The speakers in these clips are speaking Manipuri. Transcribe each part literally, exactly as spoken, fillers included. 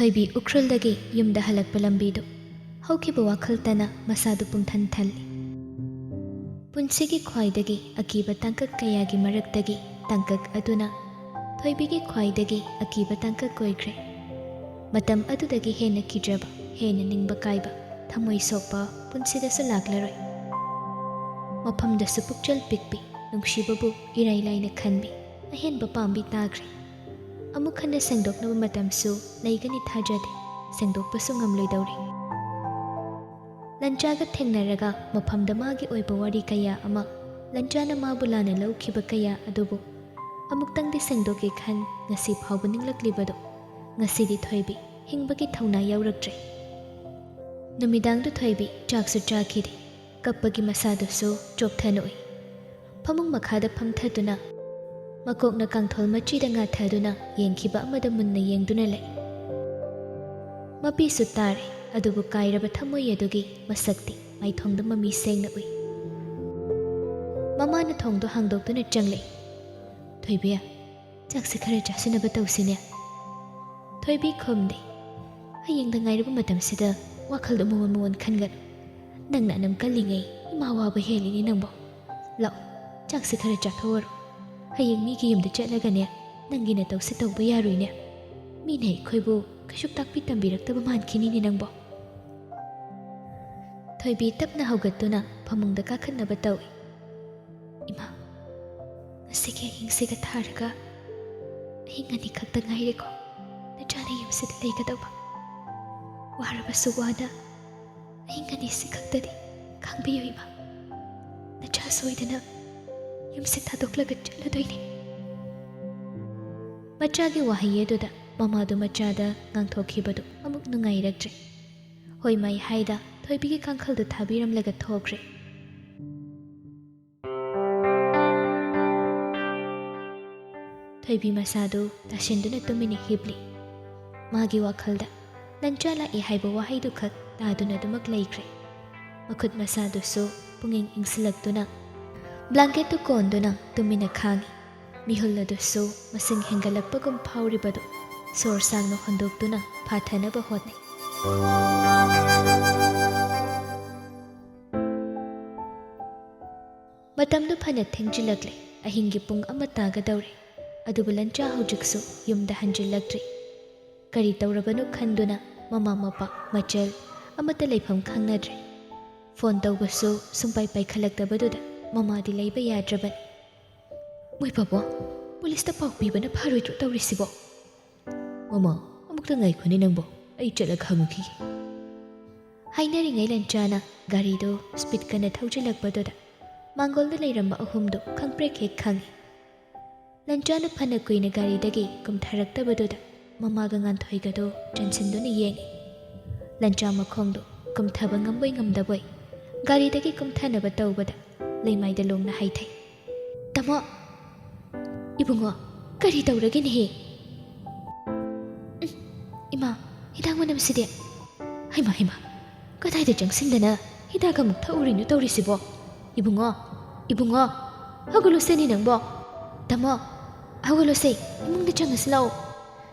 ꯊꯣꯏꯕꯤ ꯎꯈ꯭ꯔꯨꯜꯗꯒꯤ ꯌꯨꯝꯗ ꯍꯜꯂꯛꯄ ꯂꯝꯕꯤꯗꯨ ꯍꯧꯈꯤꯕ ꯋꯥꯈꯜꯇꯅ ꯃꯁꯥꯗꯨ ꯄꯨꯡꯊꯟ ꯊꯜꯂꯤ꯫ ꯄꯨꯟꯁꯤꯒꯤ ꯈ꯭ꯋꯥꯏꯗꯒꯤ ꯑꯀꯤꯕ ꯇꯥꯡꯀꯛ ꯀꯌꯥꯒꯤ ꯃꯔꯛꯇꯒꯤ ꯇꯥꯡꯀꯛ ꯑꯗꯨꯅ ꯊꯣꯏꯕꯤꯒꯤ ꯈ꯭ꯋꯥꯏꯗꯒꯤ ꯑꯀꯤꯕ ꯇꯥꯡꯀꯛ ꯑꯣꯏꯈ꯭ꯔꯦ꯫ ꯃꯇꯝ ꯑꯗꯨꯗꯒꯤ ꯍꯦꯟꯅ ꯀꯤꯖꯕ, ꯍꯦꯟꯅ ꯅꯤꯡꯕ ꯀꯥꯏꯕ, ꯊꯃꯣꯏ ꯁꯣꯛꯄ ꯄꯨꯟꯁꯤꯗꯁꯨ ꯂꯥꯛꯂꯔꯣꯏ꯫ ꯃꯐꯝꯗꯁꯨ ꯄꯨꯛꯆꯦꯜ ꯄꯤꯛꯄꯤ, ꯅꯨꯡꯁꯤꯕꯕꯨ ꯏꯔꯥꯏ ꯂꯥꯏꯅ ꯈꯟꯕꯤ ꯑꯍꯦꯟꯕ ꯄꯥꯝꯕꯤ ꯇꯥꯈ꯭ꯔꯦ꯫ ꯑꯃꯨꯛ ꯍꯟꯅ ꯁꯦꯡꯗꯣꯛꯅꯕ ꯃꯇꯝꯁꯨ ꯂꯩꯒꯅꯤ ꯊꯥꯖꯗꯦ, ꯁꯦꯡꯗꯣꯛꯄꯁꯨ ꯉꯝꯂꯣꯏꯗꯧꯔꯤ꯫ ꯂꯟꯆꯥꯒ ꯊꯦꯡꯅꯔꯒ ꯃꯐꯝꯗ ꯃꯥꯒꯤ ꯑꯣꯏꯕ ꯋꯥꯔꯤ ꯀꯌꯥ ꯑꯃ, ꯂꯟꯆꯥꯅ ꯃꯥꯕꯨ ꯂꯥꯟꯅ ꯂꯧꯈꯤꯕ ꯀꯌꯥ ꯑꯗꯨꯕꯨ ꯑꯃꯨꯛꯇꯪꯗꯤ ꯁꯦꯡꯗꯣꯛꯀꯦ ꯈꯟ ꯉꯁꯤ ꯐꯥꯎꯕ ꯅꯤꯡꯂꯛꯂꯤꯕꯗꯨ ꯉꯁꯤꯗꯤ ꯊꯣꯏꯕꯤ ꯍꯤꯡꯕꯒꯤ ꯊꯧꯅꯥ ꯌꯥꯎꯔꯛꯇ꯭ꯔꯦ꯫ ꯅꯨꯃꯤꯗꯥꯡꯗꯨ ꯊꯣꯏꯕꯤ ꯆꯥꯛꯁꯨ ꯆꯥꯈꯤꯗꯦ, ꯀꯞꯄꯒꯤ ꯃꯁꯥꯗꯨꯁꯨ ꯆꯣꯛꯊꯅ ꯎꯏ꯫ ꯐꯃꯨꯡ ꯃꯈꯥꯗ ꯐꯝꯊꯗꯨꯅ ꯃꯀꯣꯛꯅ ꯀꯥꯡꯊꯣꯜ ꯃꯆꯤꯗ ꯉꯥꯊꯗꯨꯅ ꯌꯦꯡꯈꯤꯕ ꯑꯃꯗ ꯃꯨꯟꯅ ꯌꯦꯡꯗꯨꯅ ꯂꯩ꯫ ꯃꯄꯤꯁꯨ ꯇꯥꯔꯦ, ꯑꯗꯨꯕꯨ ꯀꯥꯏꯔꯕ ꯊꯃꯣꯏ ꯑꯗꯨꯒꯤ ꯃꯁꯛꯇꯤ ꯃꯥꯏꯊꯣꯡꯗ ꯃꯃꯤ ꯁꯦꯡꯅ ꯎꯏ꯫ ꯃꯃꯥꯅ ꯊꯣꯡꯗꯣ ꯍꯥꯡꯗꯣꯛꯇꯨꯅ ꯆꯪꯂꯛꯏ꯫ "ꯊꯣꯏꯕꯤ, ꯆꯥꯛꯁꯦ ꯈꯔ ꯆꯥꯁꯤꯟꯅꯕ ꯇꯧꯁꯤꯅꯦ?" ꯊꯣꯏꯕꯤ ꯈꯨꯝꯗꯦ꯫ "ꯍꯌꯦꯡꯗ ꯉꯥꯏꯔꯕ ꯃꯇꯝꯁꯤꯗ ꯋꯥꯈꯜꯗꯣ ꯃꯑꯣꯟ ꯃꯑꯣꯟ ꯈꯟꯒꯅꯨ꯫ ꯅꯪꯅ ꯑꯅꯝ ꯀꯜꯂꯤꯉꯩ ꯏꯃꯥ ꯋꯥꯕ ꯍꯦꯜꯂꯤꯅꯦ ꯅꯪꯕꯣ꯫ ꯂꯥꯛꯑꯣ, ꯆꯥꯛꯁꯦ ꯈꯔ ꯆꯥꯊꯣꯛꯎꯔꯣ꯫ ꯍꯌꯦꯡ ꯃꯤꯒꯤ ꯌꯨꯝꯗ ꯆꯠꯂꯒꯅꯦ, ꯅꯪꯒꯤ ꯅꯇꯧꯁꯦ ꯇꯧꯕ ꯌꯥꯔꯣꯏꯅꯦ꯫ ꯃꯤꯅ ꯑꯩꯈꯣꯏꯕꯨ ꯀꯩꯁꯨ ꯇꯥꯛꯄꯤ ꯇꯝꯕꯤꯔꯛꯇꯕ ꯃꯥꯟꯈꯤꯅꯤꯅꯦ ꯅꯪꯕꯣ꯫" ꯊꯣꯏꯕꯤ ꯇꯞꯅ ꯍꯧꯒꯠꯇꯨꯅ ꯐꯃꯨꯡꯗ ꯀꯥꯈꯠꯅꯕ ꯇꯧꯏ꯫ "ꯏꯃꯥ, ꯉꯁꯤꯒꯤ ꯑꯍꯤꯡꯁꯤꯒ ꯊꯥꯔꯒ ꯑꯍꯤꯡ ꯑꯅꯤ ꯈꯛꯇ ꯉꯥꯏꯔꯦꯀꯣ ꯅꯆꯥꯅ ꯌꯨꯝꯁꯤꯗ ꯂꯩꯒꯗꯧꯕ꯫ ꯋꯥꯔꯕꯁꯨ ꯋꯥꯅ ꯑꯍꯤꯡ ꯑꯅꯤꯁꯤ ꯈꯛꯇꯗꯤ ꯈꯥꯡꯕꯤꯌꯨ ꯏꯃꯥ꯫ ꯅꯆꯥ ꯁꯣꯏꯗꯅ ꯌꯨꯝꯁꯤ ꯊꯥꯗꯣꯛꯂꯒ ꯆꯠꯂꯗꯣꯏꯅꯤ꯫" ꯃꯆꯥꯒꯤ ꯋꯥꯍꯩ ꯑꯗꯨꯗ ꯃꯃꯥꯗꯨ ꯃꯆꯥꯗ ꯉꯥꯡꯊꯣꯛꯈꯤꯕꯗꯨ ꯑꯃꯨꯛ ꯅꯨꯡꯉꯥꯏꯔꯛꯇ꯭ꯔꯦ꯫ ꯍꯣꯏ ꯃꯥꯏ ꯍꯥꯏꯗ ꯊꯣꯏꯕꯤꯒꯤ ꯀꯥꯡꯈꯜꯗꯨ ꯊꯥꯕꯤꯔꯝꯂꯒ ꯊꯣꯛꯈ꯭ꯔꯦ꯫ ꯊꯣꯏꯕꯤ ꯃꯁꯥꯗꯨ ꯇꯥꯁꯤꯟꯗꯨꯅ ꯇꯨꯃꯤꯟꯅ ꯍꯤꯞꯂꯤ꯫ ꯃꯥꯒꯤ ꯋꯥꯈꯜꯗ ꯂꯟꯆꯥ ꯂꯥꯛꯏ ꯍꯥꯏꯕ ꯋꯥꯍꯩꯗꯨ ꯈꯛ ꯇꯥꯗꯨꯅ ꯑꯗꯨꯃꯛ ꯂꯩꯈ꯭ꯔꯦ꯫ ꯃꯈꯨꯠ ꯃꯁꯥꯗꯨꯁꯨ ꯄꯨꯡꯏꯪ ꯏꯪꯁꯤꯜꯂꯛꯇꯨꯅ ꯕ꯭ꯂꯥꯡꯀꯦꯠꯇꯨ ꯀꯣꯟꯗꯨꯅ ꯇꯨꯃꯤꯟꯅ ꯈꯥꯡꯏ꯫ ꯃꯤꯍꯨꯜ ꯑꯗꯨꯁꯨ ꯃꯁꯤꯡ ꯍꯦꯟꯒꯠꯂꯛꯄꯒꯨꯝ ꯐꯥꯎꯔꯤꯕꯗꯨ ꯁꯣꯔ ꯁꯥꯡꯅ ꯍꯣꯟꯗꯣꯛꯇꯨꯅ ꯐꯥꯊꯅꯕ ꯍꯣꯠꯅꯩ꯫ ꯃꯇꯝꯗꯨ ꯐꯅ ꯊꯦꯡꯖꯤꯜꯂꯛꯂꯦ꯫ ꯑꯍꯤꯡꯒꯤ ꯄꯨꯡ ꯑꯃ ꯇꯥꯒꯗꯧꯔꯦ꯫ ꯑꯗꯨꯕꯨ ꯂꯟꯆꯥ ꯍꯧꯖꯤꯛꯁꯨ ꯌꯨꯝꯗ ꯍꯟꯖꯤꯜꯂꯛꯇ꯭ꯔꯤ꯫ ꯀꯔꯤ ꯇꯧꯔꯕꯅꯣ ꯈꯟꯗꯨꯅ ꯃꯃꯥ ꯃꯄꯥ ꯃꯆꯜ ꯑꯃꯠꯇ ꯂꯩꯐꯝ ꯈꯪꯅꯗ꯭ꯔꯦ꯫ ꯐꯣꯟ ꯇꯧꯕꯁꯨ ꯁꯨꯡꯄꯥꯏ ꯄꯥꯏꯈꯠꯂꯛꯇꯕꯗꯨꯗ ꯃꯃꯥꯗꯤ ꯂꯩꯕ ꯌꯥꯗ꯭ꯔꯕꯅꯤ꯫ "ꯃꯣꯏ ꯄꯥꯕꯣ, ꯄꯨꯂꯤꯁꯇ ꯄꯥꯎ ꯄꯤꯕꯅ ꯐꯔꯣꯏꯗ꯭ꯔꯣ ꯇꯧꯔꯤꯁꯤꯕꯣ?" "ꯃꯃꯥ, ꯑꯃꯨꯛꯇ ꯉꯥꯏꯈꯣꯅꯦ ꯅꯪꯕꯣ, ꯑꯩ ꯆꯠꯂꯒ ꯍꯪꯉꯨꯈꯤꯒꯦ" ꯍꯥꯏꯅꯔꯤꯉꯩ ꯂꯟꯆꯥꯅ ꯒꯥꯔꯤꯗꯨ ꯁ꯭ꯄꯤꯗ ꯀꯟꯅ ꯊꯧꯖꯤꯜꯂꯛꯄꯗꯨꯗ ꯃꯥꯡꯒꯣꯜꯗ ꯂꯩꯔꯝꯕ ꯑꯍꯨꯝꯗꯨ ꯈꯪꯄ꯭ꯔꯦꯛ ꯍꯦꯛ ꯈꯪꯉꯤ꯫ ꯂꯟꯆꯥꯅ ꯐꯅ ꯀꯨꯏꯅ ꯒꯥꯔꯤꯗꯒꯤ ꯀꯨꯝꯊꯔꯛꯇꯕꯗꯨꯗ ꯃꯃꯥꯒ ꯉꯥꯟꯊꯣꯏꯒꯗꯨ ꯆꯪꯁꯤꯟꯗꯨꯅ ꯌꯦꯡꯉꯤ꯫ ꯂꯟꯆꯥ ꯃꯈꯣꯡꯗꯨ ꯀꯨꯝꯊꯕ ꯉꯝꯕꯣꯏ ꯉꯝꯗꯕꯣꯏ ꯒꯥꯔꯤꯗꯒꯤ ꯀꯨꯝꯊꯅꯕ ꯇꯧꯕꯗ ꯂꯩꯃꯥꯏꯗ ꯂꯣꯡꯅ ꯍꯥꯏꯊꯩ꯫ "ꯇꯥꯃꯣ!" "ꯏꯕꯨꯡꯉꯣ, ꯀꯔꯤ ꯇꯧꯔꯒꯦꯅꯦꯍꯦ?" "ꯎꯝ, ꯏꯃꯥ, ꯍꯤꯗꯥꯛ ꯃꯅꯝꯁꯤꯗꯤ!" "ꯍꯩꯃꯥ, ꯍꯩꯃꯥ, ꯀꯗꯥꯏꯗ ꯆꯪꯁꯤꯟꯗꯅ ꯍꯤꯗꯥꯛ ꯑꯃꯨꯛ ꯊꯛꯎꯔꯤꯅꯣ ꯇꯧꯔꯤꯁꯤꯕꯣ? ꯏꯕꯨꯡꯉꯣ, ꯏꯕꯨꯡꯉꯣ, ꯍꯧꯒꯠꯂꯨꯁꯦꯅꯦ ꯅꯪꯕꯣ! ꯇꯥꯃꯣ, ꯍꯧꯒꯠꯂꯨꯁꯦ, ꯏꯃꯨꯡꯗ ꯆꯪꯉꯁꯤ ꯂꯥꯛꯑꯣ!"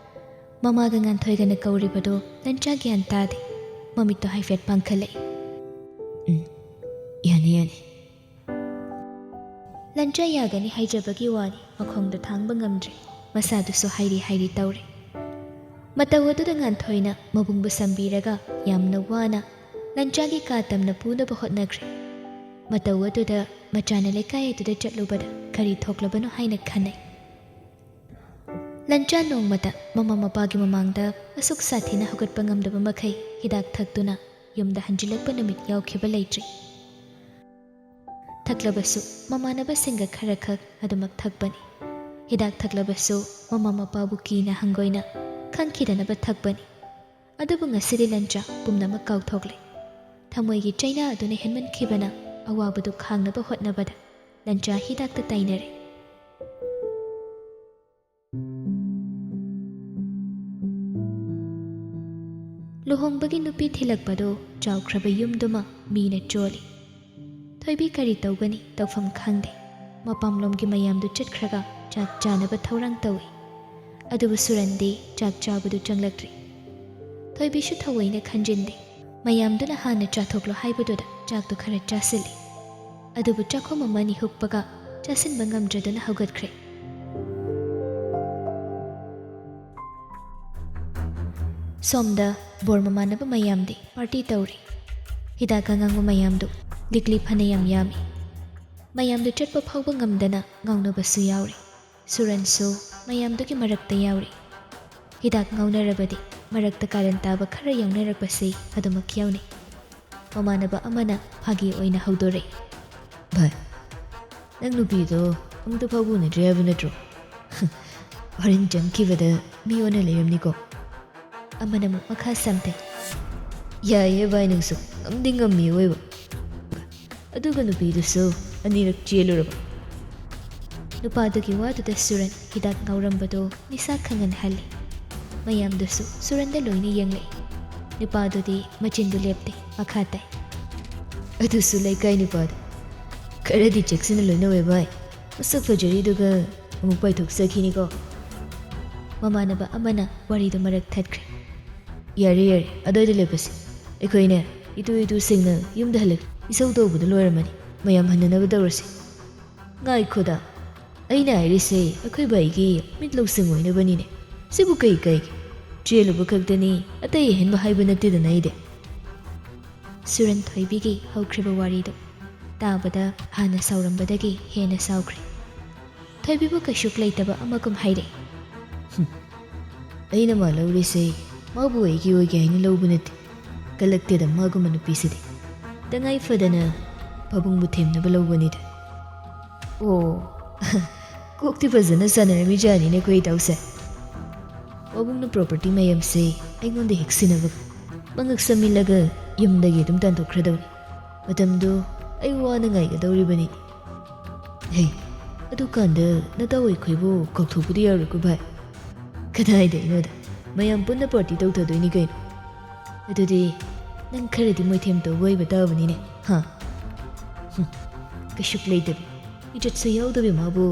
ꯃꯃꯥꯒ ꯉꯥꯟꯊꯣꯏꯒꯅ ꯀꯧꯔꯤꯕꯗꯨ ꯂꯟꯆꯥ ꯒ꯭ꯌꯥꯟ ꯇꯥꯗꯦ꯫ ꯃꯃꯤꯠꯇꯣ ꯍꯥꯏꯐꯦꯠ ꯄꯥꯡꯈꯠꯂꯛꯏ꯫ "ꯎꯝ, ꯌꯥꯅꯤ, ꯌꯥꯅꯤ꯫" ꯂꯟꯆꯥ ꯌꯥꯒꯅꯤ ꯍꯥꯏꯖꯕꯒꯤ ꯋꯥꯅꯤ, ꯃꯈꯣꯡꯗꯣ ꯊꯥꯡꯕ ꯉꯝꯗ꯭ꯔꯦ꯫ ꯃꯁꯥꯗꯨꯁꯨ ꯍꯥꯏꯔꯤ ꯍꯥꯏꯔꯤ ꯇꯧꯔꯦ꯫ ꯃꯇꯧ ꯑꯗꯨꯗ ꯉꯥꯟꯊꯣꯏꯅ ꯃꯕꯨꯡꯕꯨ ꯁꯝꯕꯤꯔꯒ ꯌꯥꯝꯅ ꯋꯥꯅ ꯂꯟꯆꯥꯒꯤ ꯀꯥ ꯇꯝꯅ ꯄꯨꯅꯕ ꯍꯣꯠꯅꯈ꯭ꯔꯦ꯫ ꯃꯇꯧ ꯑꯗꯨꯗ ꯃꯆꯥꯅ ꯂꯩꯀꯥꯏ ꯑꯗꯨꯗ ꯆꯠꯂꯨꯕꯗ ꯀꯔꯤ ꯊꯣꯛꯂꯕꯅꯣ ꯍꯥꯏꯅ ꯈꯟꯅꯩ꯫ ꯂꯟꯆꯥ ꯅꯣꯡꯃꯇ ꯃꯃꯥ ꯃꯄꯥꯒꯤ ꯃꯃꯥꯡꯗ ꯑꯁꯨꯛ ꯁꯥꯊꯤꯅ ꯍꯧꯒꯠꯄ ꯉꯝꯗꯕ ꯃꯈꯩ ꯍꯤꯗꯥꯛ ꯊꯛꯇꯨꯅ ꯌꯨꯝꯗ ꯍꯟꯖꯤꯜꯂꯛꯄ ꯅꯨꯃꯤꯠ ꯌꯥꯎꯈꯤꯕ ꯂꯩꯇ꯭ꯔꯤ꯫ ꯊꯛꯂꯕꯁꯨ ꯃꯃꯥꯟꯅꯕꯁꯤꯡꯒ ꯈꯔꯈꯛ ꯑꯗꯨꯃꯛ ꯊꯛꯄꯅꯤ꯫ ꯍꯤꯗꯥꯛ ꯊꯛꯂꯕꯁꯨ ꯃꯃꯥ ꯃꯄꯥꯕꯨ ꯀꯤꯅ ꯍꯪꯒꯣꯏꯅ ꯈꯪꯈꯤꯗꯅꯕ ꯊꯛꯄꯅꯤ꯫ ꯑꯗꯨꯕꯨ ꯉꯁꯤꯗꯤ ꯂꯟꯆꯥ ꯄꯨꯝꯅꯃꯛ ꯀꯥꯎꯊꯣꯛꯂꯦ꯫ ꯊꯃꯣꯏꯒꯤ ꯆꯩꯅꯥ ꯑꯗꯨꯅ ꯍꯦꯟꯃꯟꯈꯤꯕꯅ ꯑꯋꯥꯕꯗꯨ ꯈꯥꯡꯅꯕ ꯍꯣꯠꯅꯕꯗ ꯂꯟꯆꯥ ꯍꯤꯗꯥꯛꯇ ꯇꯥꯏꯅꯔꯦ꯫ ꯂꯨꯍꯣꯡꯕꯒꯤ ꯅꯨꯄꯤ ꯊꯤꯂꯛꯄꯗꯨ ꯆꯥꯎꯈ꯭ꯔꯕ ꯌꯨꯝꯗꯨꯃ ꯃꯤꯅ ꯆꯣꯜꯂꯤ꯫ ꯊꯣꯏꯕꯤ ꯀꯔꯤ ꯇꯧꯒꯅꯤ, ꯇꯧꯐꯝ ꯈꯪꯗꯦ꯫ ꯃꯄꯥꯝꯂꯣꯝꯒꯤ ꯃꯌꯥꯝꯗꯨ ꯆꯠꯈ꯭ꯔꯒ ꯆꯥꯛ ꯆꯥꯅꯕ ꯊꯧꯔꯥꯡ ꯇꯧꯏ꯫ ꯑꯗꯨꯕꯨ ꯁꯨꯔꯟꯗꯤ ꯆꯥꯛ ꯆꯥꯕꯗꯨ ꯆꯪꯂꯛꯇ꯭ꯔꯤ꯫ ꯊꯣꯏꯕꯤꯁꯨ ꯊꯑꯣꯏꯅ ꯈꯟꯖꯤꯟꯗꯦ꯫ ꯃꯌꯥꯝꯗꯨꯅ ꯍꯥꯟꯅ ꯆꯥꯊꯣꯛꯂꯣ ꯍꯥꯏꯕꯗꯨꯗ ꯆꯥꯛꯇꯨ ꯈꯔ ꯆꯥꯁꯤꯜꯂꯤ꯫ ꯑꯗꯨꯕꯨ ꯆꯥꯛꯈꯣꯝ ꯑꯃꯅꯤ ꯍꯨꯛꯄꯒ ꯆꯥꯁꯤꯟꯕ ꯉꯝꯗ꯭ꯔꯗꯨꯅ ꯍꯧꯒꯠꯈ꯭ꯔꯦ꯫ ꯁꯣꯝꯗ ꯕꯣꯔ ꯃꯃꯥꯟꯅꯕ ꯃꯌꯥꯝꯗꯤ ꯄꯥꯔꯇꯤ ꯇꯧꯔꯤ꯫ ꯍꯤꯗꯥꯛ ꯑꯉꯥꯡꯕ ꯃꯌꯥꯝꯗꯨ ꯂꯤꯛꯂꯤ ꯐꯅꯌꯥꯝ ꯌꯥꯝꯃꯤ꯫ ꯃꯌꯥꯝꯗꯨ ꯆꯠꯄ ꯐꯥꯎꯕ ꯉꯝꯗꯅ ꯉꯥꯎꯅꯕꯁꯨ ꯌꯥꯎꯔꯤ꯫ ꯁꯨꯔꯟꯁꯨ ꯃꯌꯥꯝꯗꯨꯒꯤ ꯃꯔꯛꯇ ꯌꯥꯎꯔꯤ꯫ ꯍꯤꯗꯥꯛ ꯉꯥꯎꯅꯔꯕꯗꯤ ꯃꯔꯛꯇ ꯀꯥꯔꯟ ꯇꯥꯕ ꯈꯔ ꯌꯥꯎꯅꯔꯛꯄꯁꯤ ꯑꯗꯨꯃꯛ ꯌꯥꯎꯅꯩ꯫ ꯃꯃꯥꯟꯅꯕ ꯑꯃꯅ ꯐꯥꯒꯤ ꯑꯣꯏꯅ ꯍꯧꯗꯣꯔꯛꯏ꯫ "ꯚꯥꯏ, ꯅꯪ ꯅꯨꯄꯤꯗꯣ ꯑꯃꯨꯛꯇ ꯐꯥꯎꯕ ꯎꯅꯗ꯭ꯔꯤ ꯍꯥꯏꯕ ꯅꯠꯇ꯭ꯔꯣ? ꯐꯣꯔꯤꯟ ꯆꯪꯈꯤꯕꯗ ꯃꯤ ꯑꯣꯟꯅ ꯂꯩꯔꯝꯅꯤꯀꯣ?" ꯑꯃꯅ ꯑꯃꯨꯛ ꯃꯈꯥ ꯁꯝꯊꯩ꯫ "ꯌꯥꯏꯌꯦ ꯚꯥꯏ, ꯅꯪꯁꯨ ꯉꯝꯗꯤ ꯉꯝꯃꯤ ꯑꯣꯏꯕ꯫ ꯑꯗꯨꯒ ꯅꯨꯄꯤꯗꯨꯁꯨ ꯑꯅꯤꯔꯛ ꯆꯦꯜꯂꯨꯔꯕ?" ꯅꯨꯄꯥꯗꯨꯒꯤ ꯋꯥꯗꯨꯗ ꯁꯨꯔꯟ ꯍꯤꯗꯥꯛ ꯉꯥꯎꯔꯝꯕꯗꯣ ꯅꯤꯁꯥ ꯈꯪꯍꯟꯍꯜꯂꯤ꯫ ꯃꯌꯥꯝꯗꯨꯁꯨ ꯁꯨꯔꯟꯗ ꯂꯣꯏꯅ ꯌꯦꯡꯂꯛꯏ꯫ ꯅꯨꯄꯥꯗꯨꯗꯤ ꯃꯆꯤꯟꯗꯨ ꯂꯦꯞꯇꯦ, ꯃꯈꯥ ꯇꯥꯏ꯫ "ꯑꯗꯨꯁꯨ ꯂꯩꯀꯥꯏ ꯅꯨꯄꯥꯗ꯫ ꯈꯔꯗꯤ ꯆꯦꯛꯁꯤꯟꯅ ꯂꯣꯏꯅꯧꯋꯦ ꯚꯥꯏ꯫ ꯃꯁꯛ ꯐꯖꯔꯤꯗꯨꯒ ꯑꯃꯨꯛ ꯄꯥꯏꯊꯣꯛꯆꯈꯤꯅꯤꯀꯣ꯫" ꯃꯃꯥꯟꯅꯕ ꯑꯃꯅ ꯋꯥꯔꯤꯗꯨ ꯃꯔꯛ ꯊꯠꯈ꯭ꯔꯦ꯫ "ꯌꯥꯔꯦ, ꯌꯥꯔꯦ, ꯑꯗꯨꯋꯥꯏꯗ ꯂꯦꯞꯄꯁꯤ꯫ ꯑꯩꯈꯣꯏꯅꯦ, ꯏꯇꯨ ꯏꯇꯨꯁꯤꯡꯅ ꯌꯨꯝꯗ ꯍꯜꯂꯛ ꯏꯁꯧ ꯇꯧꯕꯗ ꯂꯣꯏꯔꯝꯃꯅꯤ꯫ ꯃꯌꯥꯝ ꯍꯟꯅꯅꯕ ꯇꯧꯔꯁꯤ꯫" "ꯉꯥꯏꯈꯣꯗ, ꯑꯩꯅ ꯍꯥꯏꯔꯤꯁꯦ ꯑꯩꯈꯣꯏ ꯚꯥꯏꯒꯤ ꯃꯤꯠ ꯂꯧꯁꯤꯡ ꯑꯣꯏꯅꯕꯅꯤꯅꯦ꯫ ꯁꯤꯕꯨ ꯀꯩ ꯀꯥꯏꯒꯦ? ꯆꯦꯜꯂꯨꯕ ꯈꯛꯇꯅꯤ, ꯑꯇꯩ ꯑꯍꯦꯟꯕ ꯍꯥꯏꯕ ꯅꯠꯇꯦꯗꯅ ꯑꯩꯗꯤ꯫" ꯁꯨꯔꯟ ꯊꯣꯏꯕꯤꯒꯤ ꯍꯧꯈ꯭ꯔꯤꯕ ꯋꯥꯔꯤꯗꯨ ꯇꯥꯕꯗ ꯍꯥꯟꯅ ꯁꯥꯎꯔꯝꯕꯗꯒꯤ ꯍꯦꯟꯅ ꯁꯥꯎꯈ꯭ꯔꯦ꯫ ꯊꯣꯏꯕꯤꯕꯨ ꯀꯩꯁꯨ ꯂꯩꯇꯕ ꯑꯃꯒꯨꯝ ꯍꯥꯏꯔꯛꯏ꯫ "ꯍꯨꯝ, ꯑꯩꯅ ꯃꯥ ꯂꯧꯔꯤꯁꯦ ꯃꯥꯕꯨ ꯑꯩꯒꯤ ꯑꯣꯏꯒꯦ ꯍꯥꯏꯅ ꯂꯧꯕ ꯅꯠꯇꯦ꯫ ꯀꯜꯂꯛꯇꯦꯗ ꯃꯥꯒꯨꯝꯕ ꯅꯨꯄꯤꯁꯤꯗꯤ꯫ ꯇꯉꯥꯏ ꯐꯗꯅ ꯄꯥꯕꯨꯡꯕꯨ ꯊꯦꯝꯅꯕ ꯂꯧꯕꯅꯤꯗ꯫" "ꯑꯣ, ꯀꯣꯛꯇꯤ ꯐꯖꯅ ꯁꯥꯟꯅꯔꯝꯃꯤꯖꯥꯠꯅꯤꯅꯦ ꯑꯩꯈꯣꯏ ꯏꯇꯥꯎꯁꯦ꯫ ꯄꯥꯕꯨꯡꯅ ꯄ꯭ꯔꯣꯄꯔꯇꯤ ꯃꯌꯥꯝꯁꯦ ꯑꯩꯉꯣꯟꯗ ꯍꯦꯛ ꯁꯤꯟꯅꯕꯒ ꯃꯉꯛ ꯁꯝꯃꯤꯜꯂꯒ ꯌꯨꯝꯗꯒꯤ ꯑꯗꯨꯝ ꯇꯥꯟꯊꯣꯛꯈ꯭ꯔꯗꯧꯅꯤ꯫ ꯃꯇꯝꯗꯨ ꯑꯩ ꯋꯥꯅ ꯉꯥꯏꯒꯗꯧꯔꯤꯕꯅꯤ꯫ ꯍꯦ, ꯑꯗꯨꯀꯥꯟꯗ ꯅꯇꯥꯎ ꯑꯩꯈꯣꯏꯕꯨ ꯀꯥꯎꯊꯣꯛꯄꯗꯤ ꯌꯥꯔꯣꯏꯀꯣ ꯚꯥꯏ꯫" "ꯀꯗꯥꯏꯗꯩꯅꯣꯗ, ꯃꯌꯥꯝ ꯄꯨꯟꯅ ꯄꯥꯔꯇꯤ ꯇꯧꯊꯗꯣꯏꯅꯤ ꯀꯩꯅꯣ꯫ ꯑꯗꯨꯗꯤ ꯅꯪ ꯈꯔꯗꯤ ꯃꯣꯏꯊꯦꯝ ꯇꯧꯕ ꯑꯣꯏꯕ ꯇꯥꯕꯅꯤꯅꯦ, ꯍꯥ?" "ꯍꯨꯝ, ꯀꯩꯁꯨ ꯂꯩꯇꯕꯤ, ꯏꯖꯠꯁꯨ ꯌꯥꯎꯗꯕꯤ ꯃꯥꯕꯨ